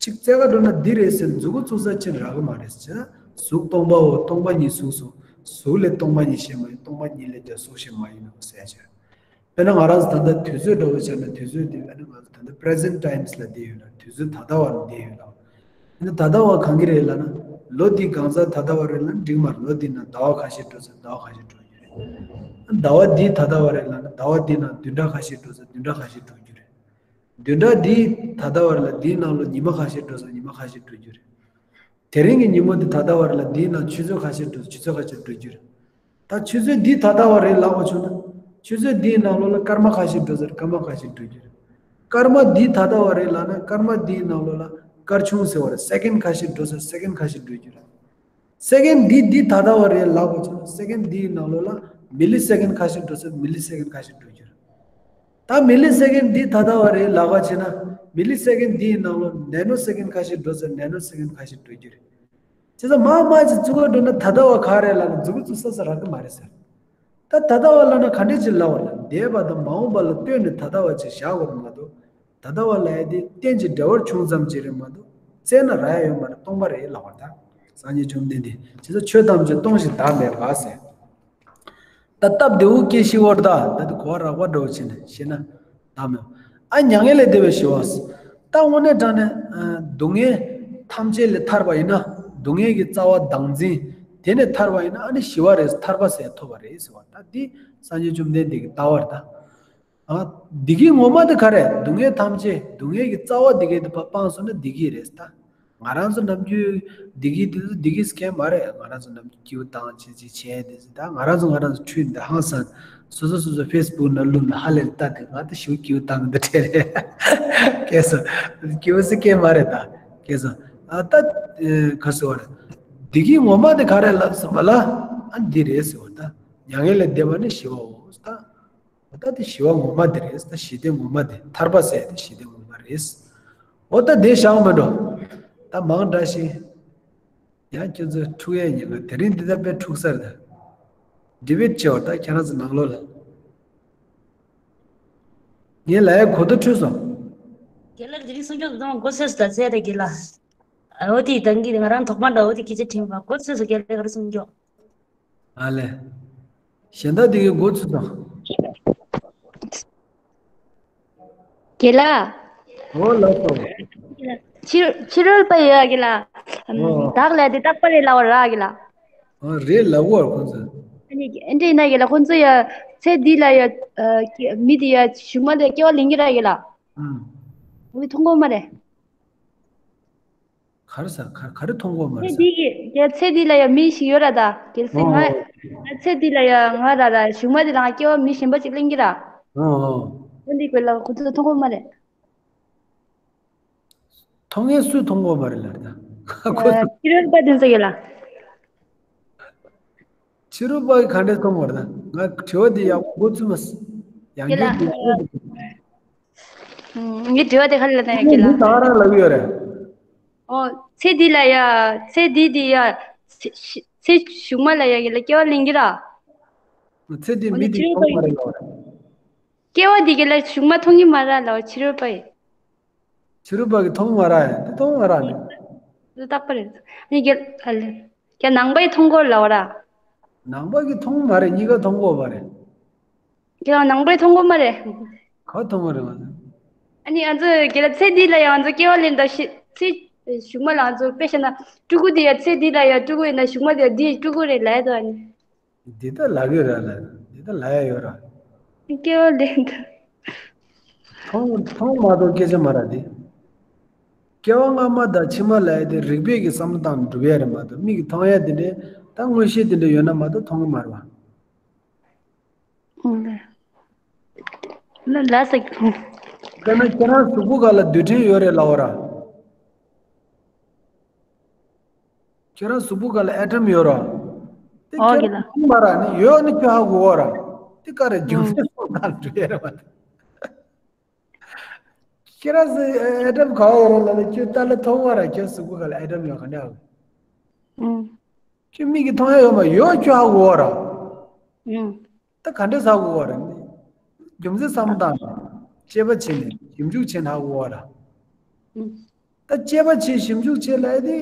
ཅིག་རྩེ་ག་འགྲོ་ན་འདི་རེད་ཟེར་མཛུབ་གུ་བཙུགས་ས་ཅིག་རག་གི་མ་རེད་ཟེར། གཟུགས་སྟོང་པའོ། སྟོང་པ་ཉིད་གཟུགས་སོ། གཟུགས་ལས་སྟོང་པ་ཉིད་གཞན་མ་ཡིན། སྟོང་པ་ཉིད་ལས་ཀྱང་གཟུགས་གཞན་མ་ཡིན་ནོ་ཟེར་ཡ་ཅིག་དཔེར་ན་ང་རང་ཚོ་ད་ལྟ་དུས་ཚོད་འདྲ་བོ་བྱས་ན་དུས་ཚོད་འདི་དཔེར་ན་ང་ཚོ་ད་ལྟ་present times ལ་བསྡད་ཡོད་ལ། དུས་ཚོད་ད་ལྟ་བ་ལ་བསྡད་ཡོད་ལ། ཨ་ནི་ད་ལྟ་བ་གང་གི་རེད་ལབ་ན། ལོ་འདི་གང་ཟག་ད་ལྟ་བ་རེད་ལབ་ན་འགྲིག་མ་རེད། ལོ་འདི་ནང་ཟླ་བ་ཁ་ཤས་འགྲོ་ཚར། ཟླ་བ་ཁ་ཤས་འགྲོ་རྒྱུ་རེད། ཟླ་བ་འདི་ད་ལྟ་བ་རེད་ལབ་ན་ཟླ་བ་འདི་ནང་བདུན་ཕྲག་ཁ་ཤས་འགྲོ་ཚར། བདུན་ཕྲག་ཁ་ཤས་འགྲོ་རྒྱུ་རེད། བདུན་ཕྲག་འདི་ད་ལྟ་བ་རེད་ལ་འདིའི་ནང་ལོ་ཉི་མ་ཁ་ཤས་འགྲོ་ཚར། ཉི་མ་ཁ་ཤས་འགྲོ་རྒྱུ་རེད། དེ་རིང་གི་ཉིན་མོ་འདི་ད་ལྟ་བ་རེད་ལ་འདིའི་ནང་ཆུ་ཚོད་ཁ་ཤས་འགྲོ་ཚར། ཆུ་ཚོད་ཁ་ཤས་འགྲོ་རྒྱུ་རེད། ད་ཆུ་ཚོད་འདི་ད་ལྟ་བ་རེད་ལབ་པ་བྱུང་ན། ཆུ་ཚོད་འདིའི་ནང་ལོགས་ལ་སྐར་མ་ཁ་ཤས་འགྲོ་ཚར། སྐར་མ་ཁ་ཤས་འགྲོ་རྒྱུ་རེད། སྐར་མ་འདི་ད་ལྟ་བ་རེད་ལབ་ན་སྐར་མ་འདིའི་ནང་ལོགས་ལ་སྐར་ཆུང་ཟེར་བ་རེད། སེ་ཀེན་ཁ་ཤས་འགྲོ་ཚར། སེ་ཀེན་ཁ་ཤས་འགྲོ་རྒྱུ་རེད། སེ་ཀེན་འདི་འདི་ད་ལྟ་བ་རེད་ལབ་པ་བྱུང་ན་སེ་ཀེན་འདིའི་ནང་ལོགས་ལ་མི་ལི་སེ་ཀེན་ཁ་ཤས་འགྲོ་ཚར། མི་ལི་སེ་ཀེན་ཁ་ཤས་འགྲོ་རྒྱུ་རེད། ད་མི་ལི་སེ་ཀེན་འདི་ད་ལྟ་བ་རེད་ལབ་པ་བྱས་ན། མི་ལི་སེ་ཀེན་འདིའི་ནང་ལོགས་ནེ་ནོ་སེ་ཀེན་ཁ་ཤས་འགྲོ་ཚར། ནེ་ནོ་སེ་ཀེན་ཁ་ཤས་འགྲོ་རྒྱུ་རེད། བྱས་ཙང་མར་མར་ཅིག་བཙུགས་ག་འགྲོ་ན་ད་ལྟ་བ་ག་རེད་ལབ་ན་མཛུབ་གུ་བཙུགས་ས་ས་རག་གི་མ་རེད་ཟེར། ད་ད་ལྟ་བ་ལབ་ན་ག་འདྲས་ཅིག་ལབ་པ་ལབ་ན་འདས་པ་དང་མ་འོངས་པ་ལ་ལྟོས་ནས་ད་ལྟ་བ་ཅིག་བཞག་དགོས་རེད་མ་གཏོགས། ད་ལྟ་བ་ལབ་ཡ་དེ་རྟེན་ཅིང་འབྲེལ་བར་བྱུང་ཙམ་ཅིག་རེད་མ་གཏོགས་བཙལ་ན་རག་ཡ་ཡོད་མ་རེད། སྟོང་པ་རེད་ལབ་པ་ད། སངས་རྒྱས་བཅོམ་ལྡན་འདས་ཀྱིས་ཆོས་ཐམས་ཅད་སྟོང་ཞིང་བདག་མེད་པ་ཟེར། ད་སྟབས་བདེ་བོ་སྐྱེ་ཤི་བར་ད་ད་དེ་གོ་བ་རགས་པ་འདྲ་བོ་བྱས་ནས་ཤི་ན་བདག་མེད། ཨ་མྱ་ངན་ལས་འདས་པའི་ཞི་བ་ཟེར། ད་དངོས་གནས་དྲང་གནས་ཨ་སྡུག་བསྔལ་ཐམས་ཅད་ལས་ཐར་པ་ཡིན་ན། སྡུག་བསྔལ་གྱི་རྩ་བ་བདག་འཛིན་དེ་ནས་ཐར་པ་ཡིན་ན་ཨ་ནི་ཞི་བ་རེད། ཐར་པ་ཟེར་ཐོབ་པ་རེད་ཟེར་བ། ད་འདི་སངས་རྒྱས་བཅོམ་ལྡན་འདས་ཀྱི་ལྟ་བ་རེད་ད། ཨ། བདེ་སྐྱིད་ངོ་མ་དེ་ག་རེ། སྡུག་བསྔལ་ཐམས་ཅད། སྡུག་བསྔལ་གྱི་རྩ་བ་དེ་གའི་དེ་ཕར་སྤངས་སོང་ན་བདེ་སྐྱིད་རེད་ད། ང་རང་ཚོ་ནམ་རྒྱུན་བདེ་སྐྱིད་དེ་ཚོ་བདེ་སྐྱིད་སྐྱེ་མ་རེད། ང་རང་ཚོ་ནམ་རྒྱུན་སྐྱིད་པོ་བཏང་བྱས་བྱས་བྱས་དེ་ཚོ་ད་ང་རང་ཚོ་ང་རང་ཚོ་འཁྲུལ་འདི་ཧང་སང་། སོ་སོ་སོ་སོ་ཕེ་སི་བུག་ནང་བླུགས་ནས་ཧ་ལས་ལྟ་དེ་ང་ད་ཞེ་པོ་སྐྱིད་པོ་བཏང་གི་འདུག་དྲན་རེད། སྐྱེས་སོ། སྐྱིད་པོ་སུ་སྐྱེ་མ་རེད་ད། སྐྱེས་སོ། ཨ་ད་ཨེ་ག་ཟེར་བ་རེད། བདེ་སྐྱིད་ངོ་མ་དེ་ག་རེ་ལབ་སོང་བ་ལ། ཨ་འདི་རེད་ཟེར་བ་ད། མྱ་ངན་ལས་འདས་པ་ནི་ཞི་བའོ་ད། འོ་ད་དེ་ཞི་བ་ངོ་མ་དེ་རེད། ད་ཞི་བདེ་ངོ་མ་དེ། ཐར་པ་ཟེར་དེ་ཞི་བདེ་ངོ་མ་རེད། འོ་ད་དེ་བཞག་མི་འགྲོ། ད་མང་དྲགས་ཤིག་ཡང་ཁྱོད་ཚོ་འཁྲུག་ཡས་ཉེན་ཁ། དེ་རིང་འདི་ད་དཔེ་འཁྲུག་ས་རེད་ད། ཌི་བེཊ་བྱེད་པ་ད་ཁྱེད་རང་ཚོ་ནང་ལོགས་ལ། ངས་ལབ་ཡ་གོ་བརྡ་འཕྲོད་སོང་། རྒན་ལགས་དེ་རིང་གསུང་ཆོས་ཚང་མ་མགོ་ཚོས་སུ་ད་ཚད་རེད་རྒན་ལགས། ཨ་འོ་དེ་ཡི་ཐད་ཀྱི་ང་རང་ཐོག་མ་འདྲ་འོ་དེ་སྐད་ཆ་དྲིས་པ་མགོ་ཚོས་སུ་རྒན་ལགས་ག་རེ་གསུང་ཆོས། ཨ་ལས། གཞན་དག་དེ་གའི་མགོ་ཚོས་དང་། རྒན་ལགས། འོ་ལགས་སོ། ཕྱི་ཕྱི་རོལ་པ་ཡོད་རྒན་ལགས། ཨམ། འོ། བདག་ལ་དེ་རྟག་པ་རེད་ལབ་པ་ར་རྒན་ལགས། འོ་རེད་ལབ་པ་ཁོང་ཚོས། ཨ་ནི་ཨེ་འདྲས་ན་རྒན་ལགས་ཁོང་ཚོ་ཡ་ཚེ་འདི་ལ་ཡ་ཨ་མི་དེ་ཡ་གཞུག་མ་ལ་སྐྱེ་བ་ལེན་གྱི་ར་རྒན་ལགས། ཨང་། འོ་དེ་མཐོང་གོ་མ་རེད། ག་རེ་ཟ་ག་ག་རེ་མཐོང་གོ་མ་རེད་ཚེ་ཟ། འདི་གི་ཡ་ཚེ་འདི་ལ་ཡ་མི་ཞིག་ཡོད་ར་ད་གལ་སྲིད་ང་ཨོ། ང་ཚེ་འདི་ལ་ཡ་ང་ར་ར་གཞུག་མ་དེ་ལ་ང་སྐྱེ་བ་མི་གཞན་པ་ཅིག་ལེན་གྱི་ར། ཨོ་ཨོ། འོ་འདི་གོ་ལ་ཁོ་ཚོ་མཐོང་གོ་མ་རེད། མཐོང་ཡས་སུས་མཐོང་གོ་མ་རེད་ལ་ད། ཁོ་ཚོ། ཕྱི་རོལ་པ་དེ་ཚོ་ཡོད་ལ། ཕྱི་རོལ་པ་གིས་ག་འདྲས་མཐོང་བར་ན། ང་དྲི་བ་འདི་ཡག་པོ་མགོ་ཚོས་མ་སོང་། ཡང་རྒྱུད་འདི་ཡག་པོ་འདུག་ངའི་དྲི་བ་དེ་ག་ལ་ན་ཡ་ཁྱེད་ལ། མི་ད་རང་ལབ་ཡོད་རེད། ཨོ། ཚེ་འདི་ལ་ཡ། ཚེ་འདི་འདི་ཡ། ཚེ་ཚེ་གཞུག་མ་ལ་ཡ་གི་ལ་སྐྱེ་བ་ལེན་གྱི་ར། ཚེ་འདི་མི་འདི་མཐོང་མ་རེད་ལབ་རེད། སྐྱེ་བ་འདི་གི་ལ་གཞུག་མ་མཐོང་གི་མ་ར་ལ་ཕྱི་རོལ་པ་ཡི། ཕྱི་རོལ་པ་གིས་མཐོང་མ་ར་ཡ་དེ་མཐོང་མ་ར་ནི། རྟག་པ་རེད། ནི་རྒན་ཨ་ལེ། རྒན་ནང་པའི་མཐོང་གོ་ལབ་ར། ནང་པ་གིས་མཐོང་མ་རེད་གཉིས་ཀ་མཐོང་གོ་མ་རེད། རྒན་ནང་པའི་མཐོང་གོ་མ་རེད། ག་མཐོང་གོ་རེད་མ་རེད། ཨ་ནི་ང་ཚོ་རྒན་ལ་ཚེ་འདི་ལ་ཡང་ང་ཚོ་སྐྱེ་བ་ལེན་ད་ཤི་ཚེ་གཞུག་མ་ལ་ང་ཚོ་དཔེ་བཤད་ན་ཕྲུ་གུ་འདི་ཡ་ཚེ་འདི་ལ་ཡ་ཕྲུ་གུ་ཡིན་ན་གཞུག་མ་དེ་འདི་ཕྲུ་གུ་རེད་ལབ་ཡ་དོ་ཨ་ནི། འདི་ལྟར་ལབ་ཡོད་ར་ལ། འདི་ལྟར་ལབ་ཡ་ཡོད་ར། སྐྱེ་བ་ལེན་ད། མཐོང་མཐོང་མ་གཏོགས་སྐད་ཆ་མ་ར་འདི། སྐྱེ་བ་སྔ་མ་དང་ཕྱི་མ་ལབ་ཡ་དེ་རིགས་པས་ཀྱི་བསམ་བློ་བཏང་ནས་སྒྲུབ་ཡ་རེད་མ་གཏོགས་མིག་གིས་མཐོང་ཡ་དེ་འདྲས་ད་མངོན་ཤེས་དེ་འདྲས་ཡོད་ན་མ་གཏོགས་མཐོང་གི་མ་རེད་བ། ལ་ལ་ཟེར། དཔེར་ན་ཁྱེད་རང་གཟུགས་པོ་སྒང་ལ་རྡུལ་ཕྲན་ཡོད་རེད་ལབ་པ་ར། ཁྱེད་རང་གཟུགས་པོ་སྒང་ལ་ཨེ་ཊམ་ཡོད་ར། དེ་ཨོ་ཁྱེད་རང་རྒན་ལགས། མཐོང་མ་ར་ནི་ཡོད་ནི་ཁྱོད་ཧ་གོ་བ་ར། དེ་ག་རེ་རྒྱུ་ཨུམ། མཚན་སོང་ན་འགྲོ་ཡ་རེད་བ། ཁྱེད་རང་ཚོ་ཨེ་ཊམ་ག་བ་ཡོད་རེད་ལབ་ན་ཁྱོད་ལྟ་ལ་མཐོང་བ་ར་ཁྱོད་གཟུགས་པོ་སྒང་ལ་ཨེ་ཊམ་ཡོད་ག་འདྲ་ཡོད། ཨུམ། ཁྱོད་མིག་གིས་མཐོང་ཡ་ཡོད་མ་ཡོད་ཁྱོད་ཧ་གོ་བ་ར། ཨུམ། ད་ག་འདྲས་ཧ་གོ་བ་ར། རྒྱུ་མཚན་བསམ་བློ་བཏང་ནས་དཔྱད་པ་བྱས་ནས་ཞིབ་འཇུག་བྱས་ནས་ཧ་གོ་བ་ར། ཨུམ། ད་དཔྱད་པ་བྱེད་ཞིབ་འཇུག་བྱེད་ལབ་ཡ་དེ་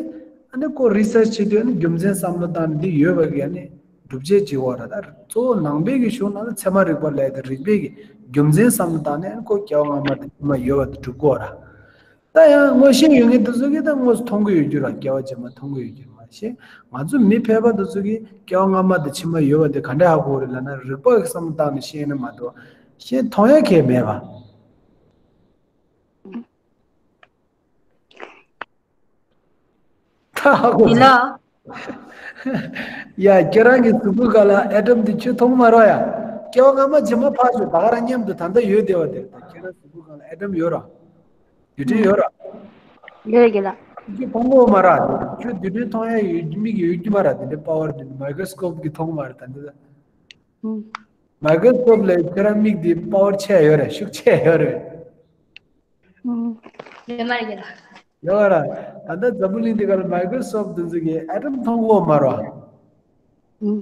ཨ་ནི་ཁོ་རི་སར་ཆི་བྱེད་དུས་ཨ་ནི་རྒྱུ་མཚན་བསམ་བློ་བཏང་ནས་འདི་ཡོད་པ་གི་ཨ་ནི་སྒྲུབ་བྱེད་བྱེད་དགོས་ར། ད་གཙོ་བོ་ནང་པའི་གི་གཞུང་ནང་ལ་ཚད་མ་རིག་པ་ལབ་ཡ་དེ་རིགས་པའི་གི་རྒྱུ་མཚན་བསམ་བློ་བཏང་ནས་ཨ་ནི་ཁོ་སྐྱེ་བ་སྔ་མ་དང་ཕྱི་མ་ཡོད་པ་དེ་སྒྲུབ་དགོས་ར། ད་ཡང་མངོན་ཤེས་ཡོད་མཁན་དེ་ཚོ་གིས་ད་དངོས་སུ་མཐོང་གི་ཡོད་རྒྱུ་ར་སྐྱེ་བ་རྗེས་མ་མཐོང་གི་ཡོད་རྒྱུ་མ་ཤེས། ང་ཚོ་མི་ཕལ་པ་དེ་ཚོ་གིས་སྐྱེ་བ་སྔ་མ་དང་ཕྱི་མ་ཡོད་པ་དེ་ག་འདྲ་ཧ་གོ་རེད་ལབ་ན་རིག་པ་གི་བསམ་བློ་བཏང་ནས་ཤེས་ན་མ་གཏོགས་ཤེས་མཐོང་ཡ་གང་ཡང་མེད་པ། ད་ཧ་གོ་ཡིན་ལ། ཡ་ཁྱེད་རང་གི་གཟུགས་པོ་སྒང་ལ་ཨེ་ཊམ་དེ་ཁྱོད་མཐོང་མ་རོགས་ཡ། སྐྱེ་བ་སྔ་མ་རྗེས་མ་ཕར་ཞོག་ད་ག་རང་མཉམ་དུ་ད་ལྟ་ཡོད་བསྡད་པ་དེ་ད་ཁྱེད་རང་གཟུགས་པོ་སྒང་ལ་ཨེ་ཊམ་ཡོད་ར། རྡུལ་ཕྲན་ཡོད་ར། ཡོད་ཀྱི་ལ། ཁྱོད་མཐོང་གོ་མ་ར། ཁྱོད་རྡུལ་ཕྲན་མཐོང་ཡ་ཡོད་མིག་ཡོད་རྒྱུ་མ་ར་དེ་འདྲའི་པ་ཝར་དེ་མའི་ཀྲོ་སི་ཀོབ་གིས་མཐོང་མ་ར་ད་འདི་ད། མའི་ཀྲོ་སི་ཀོབ་ལས་ཁྱེད་རང་མིག་དེ་པ་ཝར་ཆེ་ཡོད་རེད་ཤུགས་ཆེ་ཡོད་རེད། ཡོད་མ་རེད་ཀྱི་ལ། ཡོད་ར། ད་ལྟ་འཛམ་བུ་གླིང་འདི་ག་ལ་མའི་ཀྲོ་སོབ་དེ་ཚོ་གིས་ཨེ་ཊམ་མཐོང་གོ་མ་ར།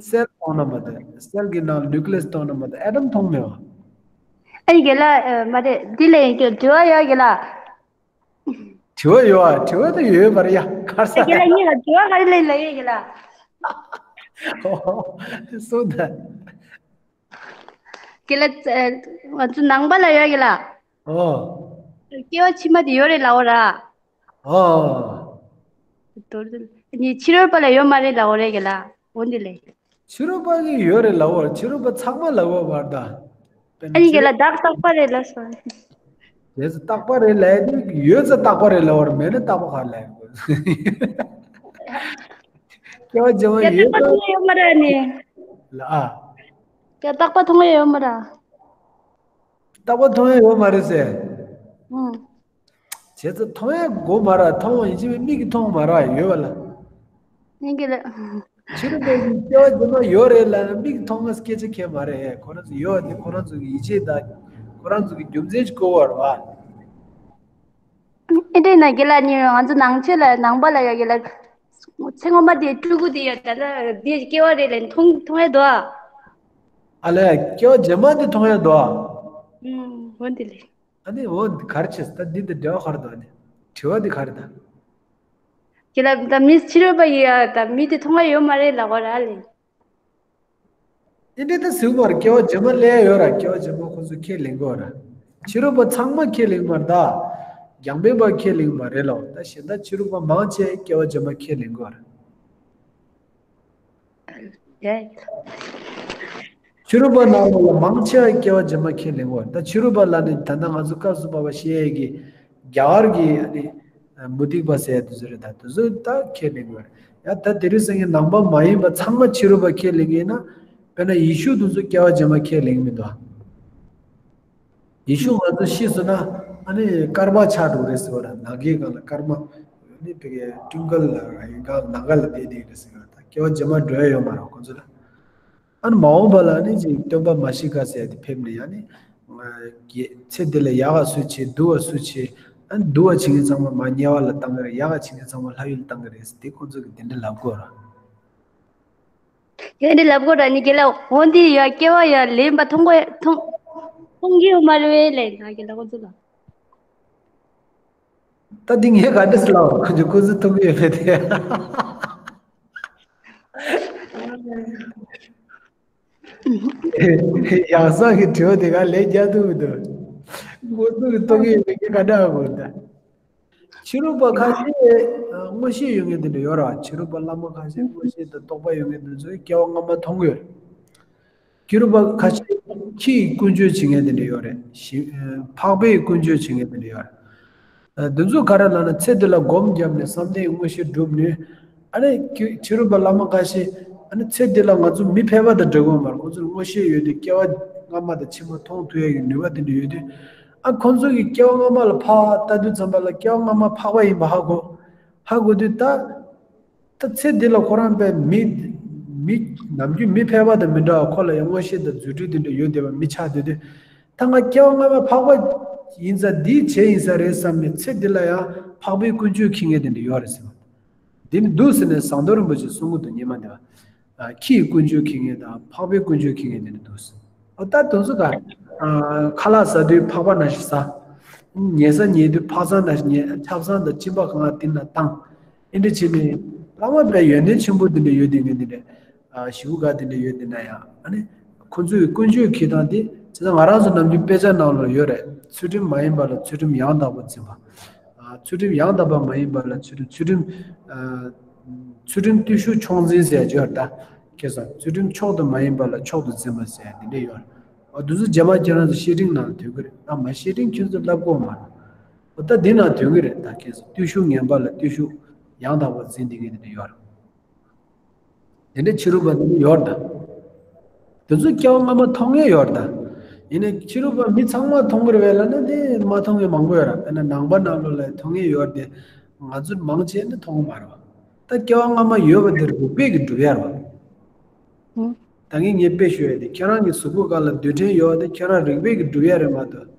སེལ་མཐོང་ན་མ་གཏོགས་སེལ་གྱི་ནང་ནིའུ་ཀི་ལི་ཡས་མཐོང་ན་མ་གཏོགས་ཨེ་ཊམ་མཐོང་མེད་བ། ཨ་ཡི་གེ་ལ་མ་རེད་འདི་ལས་ཡིན་གྱི་དྲི་བ་ཡོད་ཀྱི་ལ། དྲི་བ་ཡོད་ཨ། དྲི་བ་དེ་ཡོད་པར་ཡ་གར་ས་ཨ་ཡི་གེ་ལ་ཡིན་ལ་དྲི་བ་ག་རེ་ལས་ལ་ཡོད་ཀྱི་ལ། སོ་ད། ཀྱི་ལ་ང་ཚོ་ནང་པ་ལ་ཡོད་ཀྱི་ལ། ཨོ། སྐྱེ་བ་ཕྱི་མ་དེ་ཡོད་རེད་ལ་འོ་ར། ཨོ། དོར་དོར་ནི་ཕྱི་རོལ་པ་ལ་ཡོད་མ་རེད་ལ་འོ་རེད་ཀྱི་ལ་འོ་འདི་ལས། ཕྱི་རོལ་པ་གིས་ཡོད་རེད་ལབ་པ་ཕྱི་རོལ་པ་ཚང་མ་ལབ་པ་བར་ད། དཔེར་ན་ཨ་ནི་ཕྱི་རོལ་ག་ལ་བདག་རྟག་པ་རེད་ལབ་སོང་། དེ་ཚོ་རྟག་པ་རེད་ལབ་ཡ་དེ་ཡོད་ཚེ་རྟག་པ་རེད་ལབ་པར་མེད་ན་རྟག་པ་ག་ལབ་ཡ་དགོས། སྐྱེ་བ་རྗེས་མ་ཡ་ཡོད་རྟག་པ་ཚ་མཐོང་ཡ་ཡོད་མ་རེད་ནི། ལ་ཨ། ཡ་རྟག་པ་མཐོང་ཡ་ཡོད་མ་རེད། རྟག་པ་མཐོང་ཡ་ཡོད་མ་རེད་ཟེར། ཨང་། བྱས་ཙང་མཐོང་ཡ་དགོས་མ་རེད། མཐོང་བ་ཡིན་གཅིག་མིན་མིག་གིས་མཐོང་མ་རེད་ཡོད་པ་ལ། ཡིན་གྱི་རེད། ཕྱི་རོལ་པ་ཡིན་སྐྱེ་བ་རྗེས་མ་ཡོད་རེད་ལབ་ན་མིག་མཐོང་ང་སྐད་ཆ་ཁྱད་མ་རེད། ཁོ་རང་ཚོ་ཡོད་པ་དེ་ཁོ་རང་ཚོ་གི་ཡིད་ཆེས་དང་ཁོ་རང་ཚོ་གི་རྒྱུ་མཚན་ཞིག་དགོས་པ་རེད་བ། ཨེ་འདྲས་ན་རྒན་ལགས་ནི་ང་ཚོ་ནང་ཆོས་ལ་ནང་པ་ལ་ཡ་རྒན་ལགས་ཚེ་སྔོན་མ་དེ་ཕྲུ་གུ་དེ་ཡ་ད་ལྟ་དེ་སྐྱེ་བ་རེད་ལབ་མཐོང་མཐོང་ཡ་འདུག་ཨ། ཨ་ལས་སྐྱེ་བ་རྗེས་མ་དེ་མཐོང་ཡ་འདུག་ཨ། ཨུམ་འོན་ཏེ་ལས། ཨ་ནི་འོ་ག་རེ་བྱས་ད་འདི་དང་འབྲེལ་བ་ག་རེ་འདུག་ཨ་ནི་དྲི་བ་འདི་ག་རེ་ད། ཁྱེད་ལ་ད་མི་ཕྱི་རོལ་པ་ཡི་ཡ་ད་མི་དེ་མཐོང་བ་ཡོད་མ་རེད་ལབ་པ་ར་ལེ། འདི་འདྲ་ད་ཟེར་བ་ར་སྐྱེ་བ་རྗེས་མ་སླེབས་ཡོད་ར། སྐྱེ་བ་རྗེས་མ་ཁོ་ཚོ་ཁས་ལེན་གོ་ར། ཕྱི་རོལ་པ་ཚང་མ་ཁས་ལེན་མ་རེད་ད། རྒྱང་འཕེན་པ་ཁས་ལེན་མ་རེད་ལོ། ད་གཞན་དག་ཕྱི་རོལ་པ་མང་ཆེ་སྐྱེ་བ་རྗེས་མ་ཁས་ལེན་གོ་ར། ཕྱི་རོལ་པ་ནང་ལོགས་ལ་མང་ཆེ་བ་སྐྱེ་བ་རྗེས་མ་ཁས་ལེན་གོ་ར། ད་ཕྱི་རོལ་པ་ལ་ནི་ད་ལྟ་ང་ཚོ་སྐབས་སུ་བབས་པ་བཤད་ཡས་ཀྱི་རྒྱ་གར་གྱི་ཨ་ནི་མུ་སྟེགས་པ་ཟེར་ཡ་དེ་ཚོ་རེད། ད་དེ་ཚོ་ད་ཁས་ལེན་གོ་ར། ཡ་ད་དེ་རིང་སང་ཉིན་ནང་པ་མ་ཡིན་པ་ཚང་མ་ཕྱི་རོལ་པ་ཁས་ལེན་གྱི་ཡིན་ན། དཔེར་ན་ཡེ་ཤུ་དེ་ཚོ་སྐྱེ་བ་རྗེས་མ་ཁས་ལེན་གྱི་མི་འདུག་ཡེ་ཤུ་ང་ཚོ་ཤི་སོང་ན་ཨ་ནི་སྐར་མ་ཆགས་འགྲོ་རེད་ཟེར་བ་ར། ནང་གི་སྒང་ལ་སྐར་མ་ཨ་ནི་ཕ་གི་ཀྲུང་གོ་ལ་ཡིན་གང་ནང་ག་ལ་བསྡད་བསྡད་རེད་ཟེར་བ། ད་སྐྱེ་བ་རྗེས་མ་འགྲོ་ཡ་ཡོད་མ་རེད་ཁོ་ཚོ་ལ། ཨ་ནི་མ་འོངས་པ་ལ་ཨ་ནི་ཅིག་སྟོན་པ་མ་ཤི་ཀ་ཟེར་ཡ་དེ་ཕེབས་ནས་ཡ་ནི་ང་གི་ཚེ་འདི་ལ་ཡག་ག་སུ་བྱེད་སྡུག་ག་སུ་བྱེད། ཨ་ནི་སྡུག་ག་བྱེད་མཁན་ཚང་མ་མར་དམྱལ་བ་ལ་བཏང་གི་རེད། ཡག་ག་བྱེད་མཁན་ཚང་མ་ལྷ་ཡུལ་ལ་བཏང་གི་རེད་ཟེར་དེ་ཁོ་ཚོ་གི་དེ་འདྲ་ལབ་གོ་ར། ཡ་འདི་ལབ་གོ་ར། ནི་རྒན་ལགས་འོ་འདི་ཡ་སྐྱེ་བ་ཡ་ལེན་པ་མཐོང་གོ་མཐོང་མཐོང་གི་ཡོད་མ་རེད་ལེ། ང་རྒན་ལགས་ཁོ་ཚོ་ལ། ད་འདི་ངས་ག་འདྲ་སེ་ལབ་པ། ཁོ་ཚོ་ཁོ་ཚོ་མཐོང་གི་ཡོད་མེད་དེ། ཡག་ས་གི་དྲི་བ་དེ་ག་ལས་རྒྱག་ཐུབ་མི་འདུག་ཁོ་ཚོ་གི་མཐོང་གི་ཡོད་མེད་ངས་ག་འདྲ་ཧ་གོ་ད། ཕྱི་རོལ་པ་ཁ་ཤས་མངོན་ཤེས་ཡོད་མཁན་དེ་འདྲ་ཡོད་ར། ཕྱི་རོལ་པ་བླ་མ་ཁ་ཤས་མངོན་ཤེས་དང་རྟོགས་པ་ཡོད་མཁན་དེ་ཚོས་སྐྱེ་བ་སྔ་མ་མཐོང་གི་ཡོད་རེད། ཕྱི་རོལ་པ་ཁ་ཤས་ཁྱི་ཡི་ཀུན་སྤྱོད་བྱེད་མཁན་དེ་འདྲ་ཡོད་རེད། ཞི་ཨ་འཕགས་པའི་ཀུན་སྤྱོད་བྱེད་མཁན་དེ་འདྲ་ཡོད་རེད། ཨ་འདི་ཚོ་ག་རེ་ལབ་ན་ཚེ་འདི་ལ་སྒོམ་བརྒྱབ་ནས་བསམ་གཏན་མངོན་ཤེས་བསྒྲུབས་ནས། ཨ་ནི་ཁྱི་ཕྱི་རོལ་པ་བླ་མ་ཁ་ཤས་ཨ་ནི་ཚེ་འདི་ལ་ང་ཚོ་མི་ཕལ་པ་དང་འདྲ་གི་ཡོད་མ་རེད། ཁོང་ཚོར་མངོན་ཤེས་ཡོད་དུས་སྐྱེ་བ་སྔ་མ་དང་ཕྱི་མ་མཐོང་ཐུབ་ཡ་གི་ནུས་པ་དེ་འདྲ་ཡོད་དུས། ཨ་ཁོང་ཚོ་གི་སྐྱེ་བ་སྔ་མ་ལ་ཕར་ལྟ་དུས་ཙམ་པ་ལ་སྐྱེ་བ་སྔ་མ་འཕགས་པ་ཡིན་པ་ཧ་གོ་ཧ་གོ་དུས་ད། ད་ཚེ་འདི་ལ་ཁོ་རང་པའི་མི་མི་ནམ་རྒྱུན་མི་ཕལ་པ་དང་མི་འདྲ་བ་ཁོ་ལ་ཡང་མངོན་ཤེས་དང་རྫུ་འཕྲུལ་དེ་འདྲ་ཡོད་བསྡད་པ་མི་ཆགས་སྡོད་དུས། ད་ང་སྐྱེ་བ་སྔ་མ་འཕགས་པ་ཡིན་ས་འདིའི་བྱས་ཡིན་ས་རེད་བསམ་ནས་ཚེ་འདི་ལ་ཡང་འཕགས་པའི་ཀུན་སྤྱོད་འཁྱེར་མཁན་དེ་འདྲ་ཡོད་རེད་ཟེར་བ། འདི་ནི་འདུག་ཟེར་ནས་ཟངས་མདོག་རིན་པོ་ཆེས་གསུང་གི་འདུག་སྙེ་མ་འདི་བ། ཨ་ཁྱི་ཡི་ཀུན་སྤྱོད་འཁྱེར་མཁན་དང་འཕགས་པའི་ཀུན་སྤྱོད་འཁྱེར་མཁན་དེ་འདྲ་འདུག་ཟེར། ཨོ་ད་དེ་ཚོ་ག་ཨ་ཁ་ལག་ཟ་དུས་ཕག་པ་ནང་བཞིན་ཟ། ཉལ་ས་ཉལ་དུས་ཕག་ཟངས་ནང་བཞིན་ཉལ། ཆབ་གསང་དང་གཅིན་པ་གང་ག་དེ་ན་བཏང་། ཨེ་འདྲ་བྱས་ནས་བླ་མ་དཔེ་ཡོན་ཏན་ཆེན་པོ་དེ་འདྲ་ཡོད་དེ་ངས་དེ་འདྲ། ཨ་ཞེ་པོ་ག་དེ་འདྲ་ཡོད་དེ་ན་ཡང་ཨ་ནི་ཁོ་ཚོའི་ཀུན་སྤྱོད་འཁྱེར་སྟངས་དེ་བྱས་ཙང་ང་རང་ཚོ་ནམ་རྒྱུན་དཔེ་ཆ་ནང་ལ་ཡོད་རེད། ཚུལ་ཁྲིམས་མ་ཡིན་པ་ལ་ཚུལ་ཁྲིམས་ཡང་དག་པར་འཛིན་པ། ཨ་ཚུལ་ཁྲིམས་ཡང་དག་པ་མ་ཡིན་པ་ལ་ཚུལ་ཁྲིམས་ཚུལ་ཁྲིམས་ཨ་ཚུལ་ཁྲིམས་བརྟུལ་ཞུགས་མཆོག་འཛིན་ཟེར་ཡ་ཅིག་ཡོད་རེད་ད། ཁྱེད་ཚོ་ཚུལ་ཁྲིམས་མཆོག་ཏུ་མ་ཡིན་པ་ལ་མཆོག་ཏུ་འཛིན་པ་ཟེར་ཡ་དེ་འདྲ་ཡོད་རེད། ཨ་དེ་ཚོ་རྗེས་མ་ཁྱེད་རང་ཚོ་བཤེས་སྤྲིང་ནང་ལ་ཐོན་གི་རེད། ཨ་མ་བཤེས་སྤྲིང་ཁྱེད་ཚོ་བསླབ་དགོས་མ་རེད། ཨོ་ད་འདི་ནང་ཐོན་གི་རེད་ད། ཁྱེད་ཚོ་བརྟུལ་ཞུགས་ངན་པ་ལ་བརྟུལ་ཞུགས་ཡང་དག་པར་འཛིན་བསྡད་མཁན་དེ་འདྲ་ཡོད་རེད། དེ་འདྲའི་ཕྱི་རོལ་པ་དེ་འདྲ་ཡོད་རེད་ད། དེ་ཚོ་སྐྱེ་བ་སྔ་མ་མཐོང་མཁན་ཡོད་རེད་ད། ཡིན་ནའི་ཕྱི་རོལ་པ་མི་ཚང་མ་མཐོང་གི་རེད་པས་ལབ་ན་དེ་མ་མཐོང་མཁན་མང་པོ་ཡོད་རེད། དཔེར་ན་ནང་པ་ནང་ལོགས་ལ་མཐོང་མཁན་ཡོད་རེད་དེ། ང་ཚོ་མང་ཆེ་ནི་མཐོང་གི་མ་རེད་པ། ད་སྐྱེ་བ་སྔ་མ་ཡོད་པ་དེ་རིགས་པས་ཀྱིས་སྒྲུབ་ཡ་རེད་པ། ད་ངས་ངས་དཔེ་ཞུ་ཡ་དེ་ཁྱེད་རང་གི་གཟུགས་པོ་སྒང་ལ་རྡུལ་ཕྲན་ཡོད་པ་དེ་ཁྱེད་རང་རིག་པས་ཀྱིས་སྒྲུབ་ཡ་རེད་མ་གཏོགས།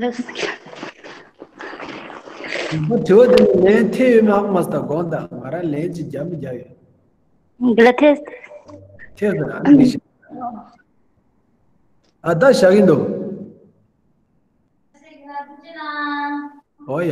ལགས་སོ། དྲི་བ་དེ་ནི་ལན་ཐེབས་ཡོད་མེད་ཧ་གོ་མ་སོང་། ད་དགོངས་དག་ང་རང་ལན་ཅིག་རྒྱབ་མི་རྒྱབ་ཡོད། འདི་ལ་ཐེབས། ཐེབས་སོང་ཨ་ནི་ཤ། ཨ་ད་བཞག་གི་འདུག་ཨོ་ཡ།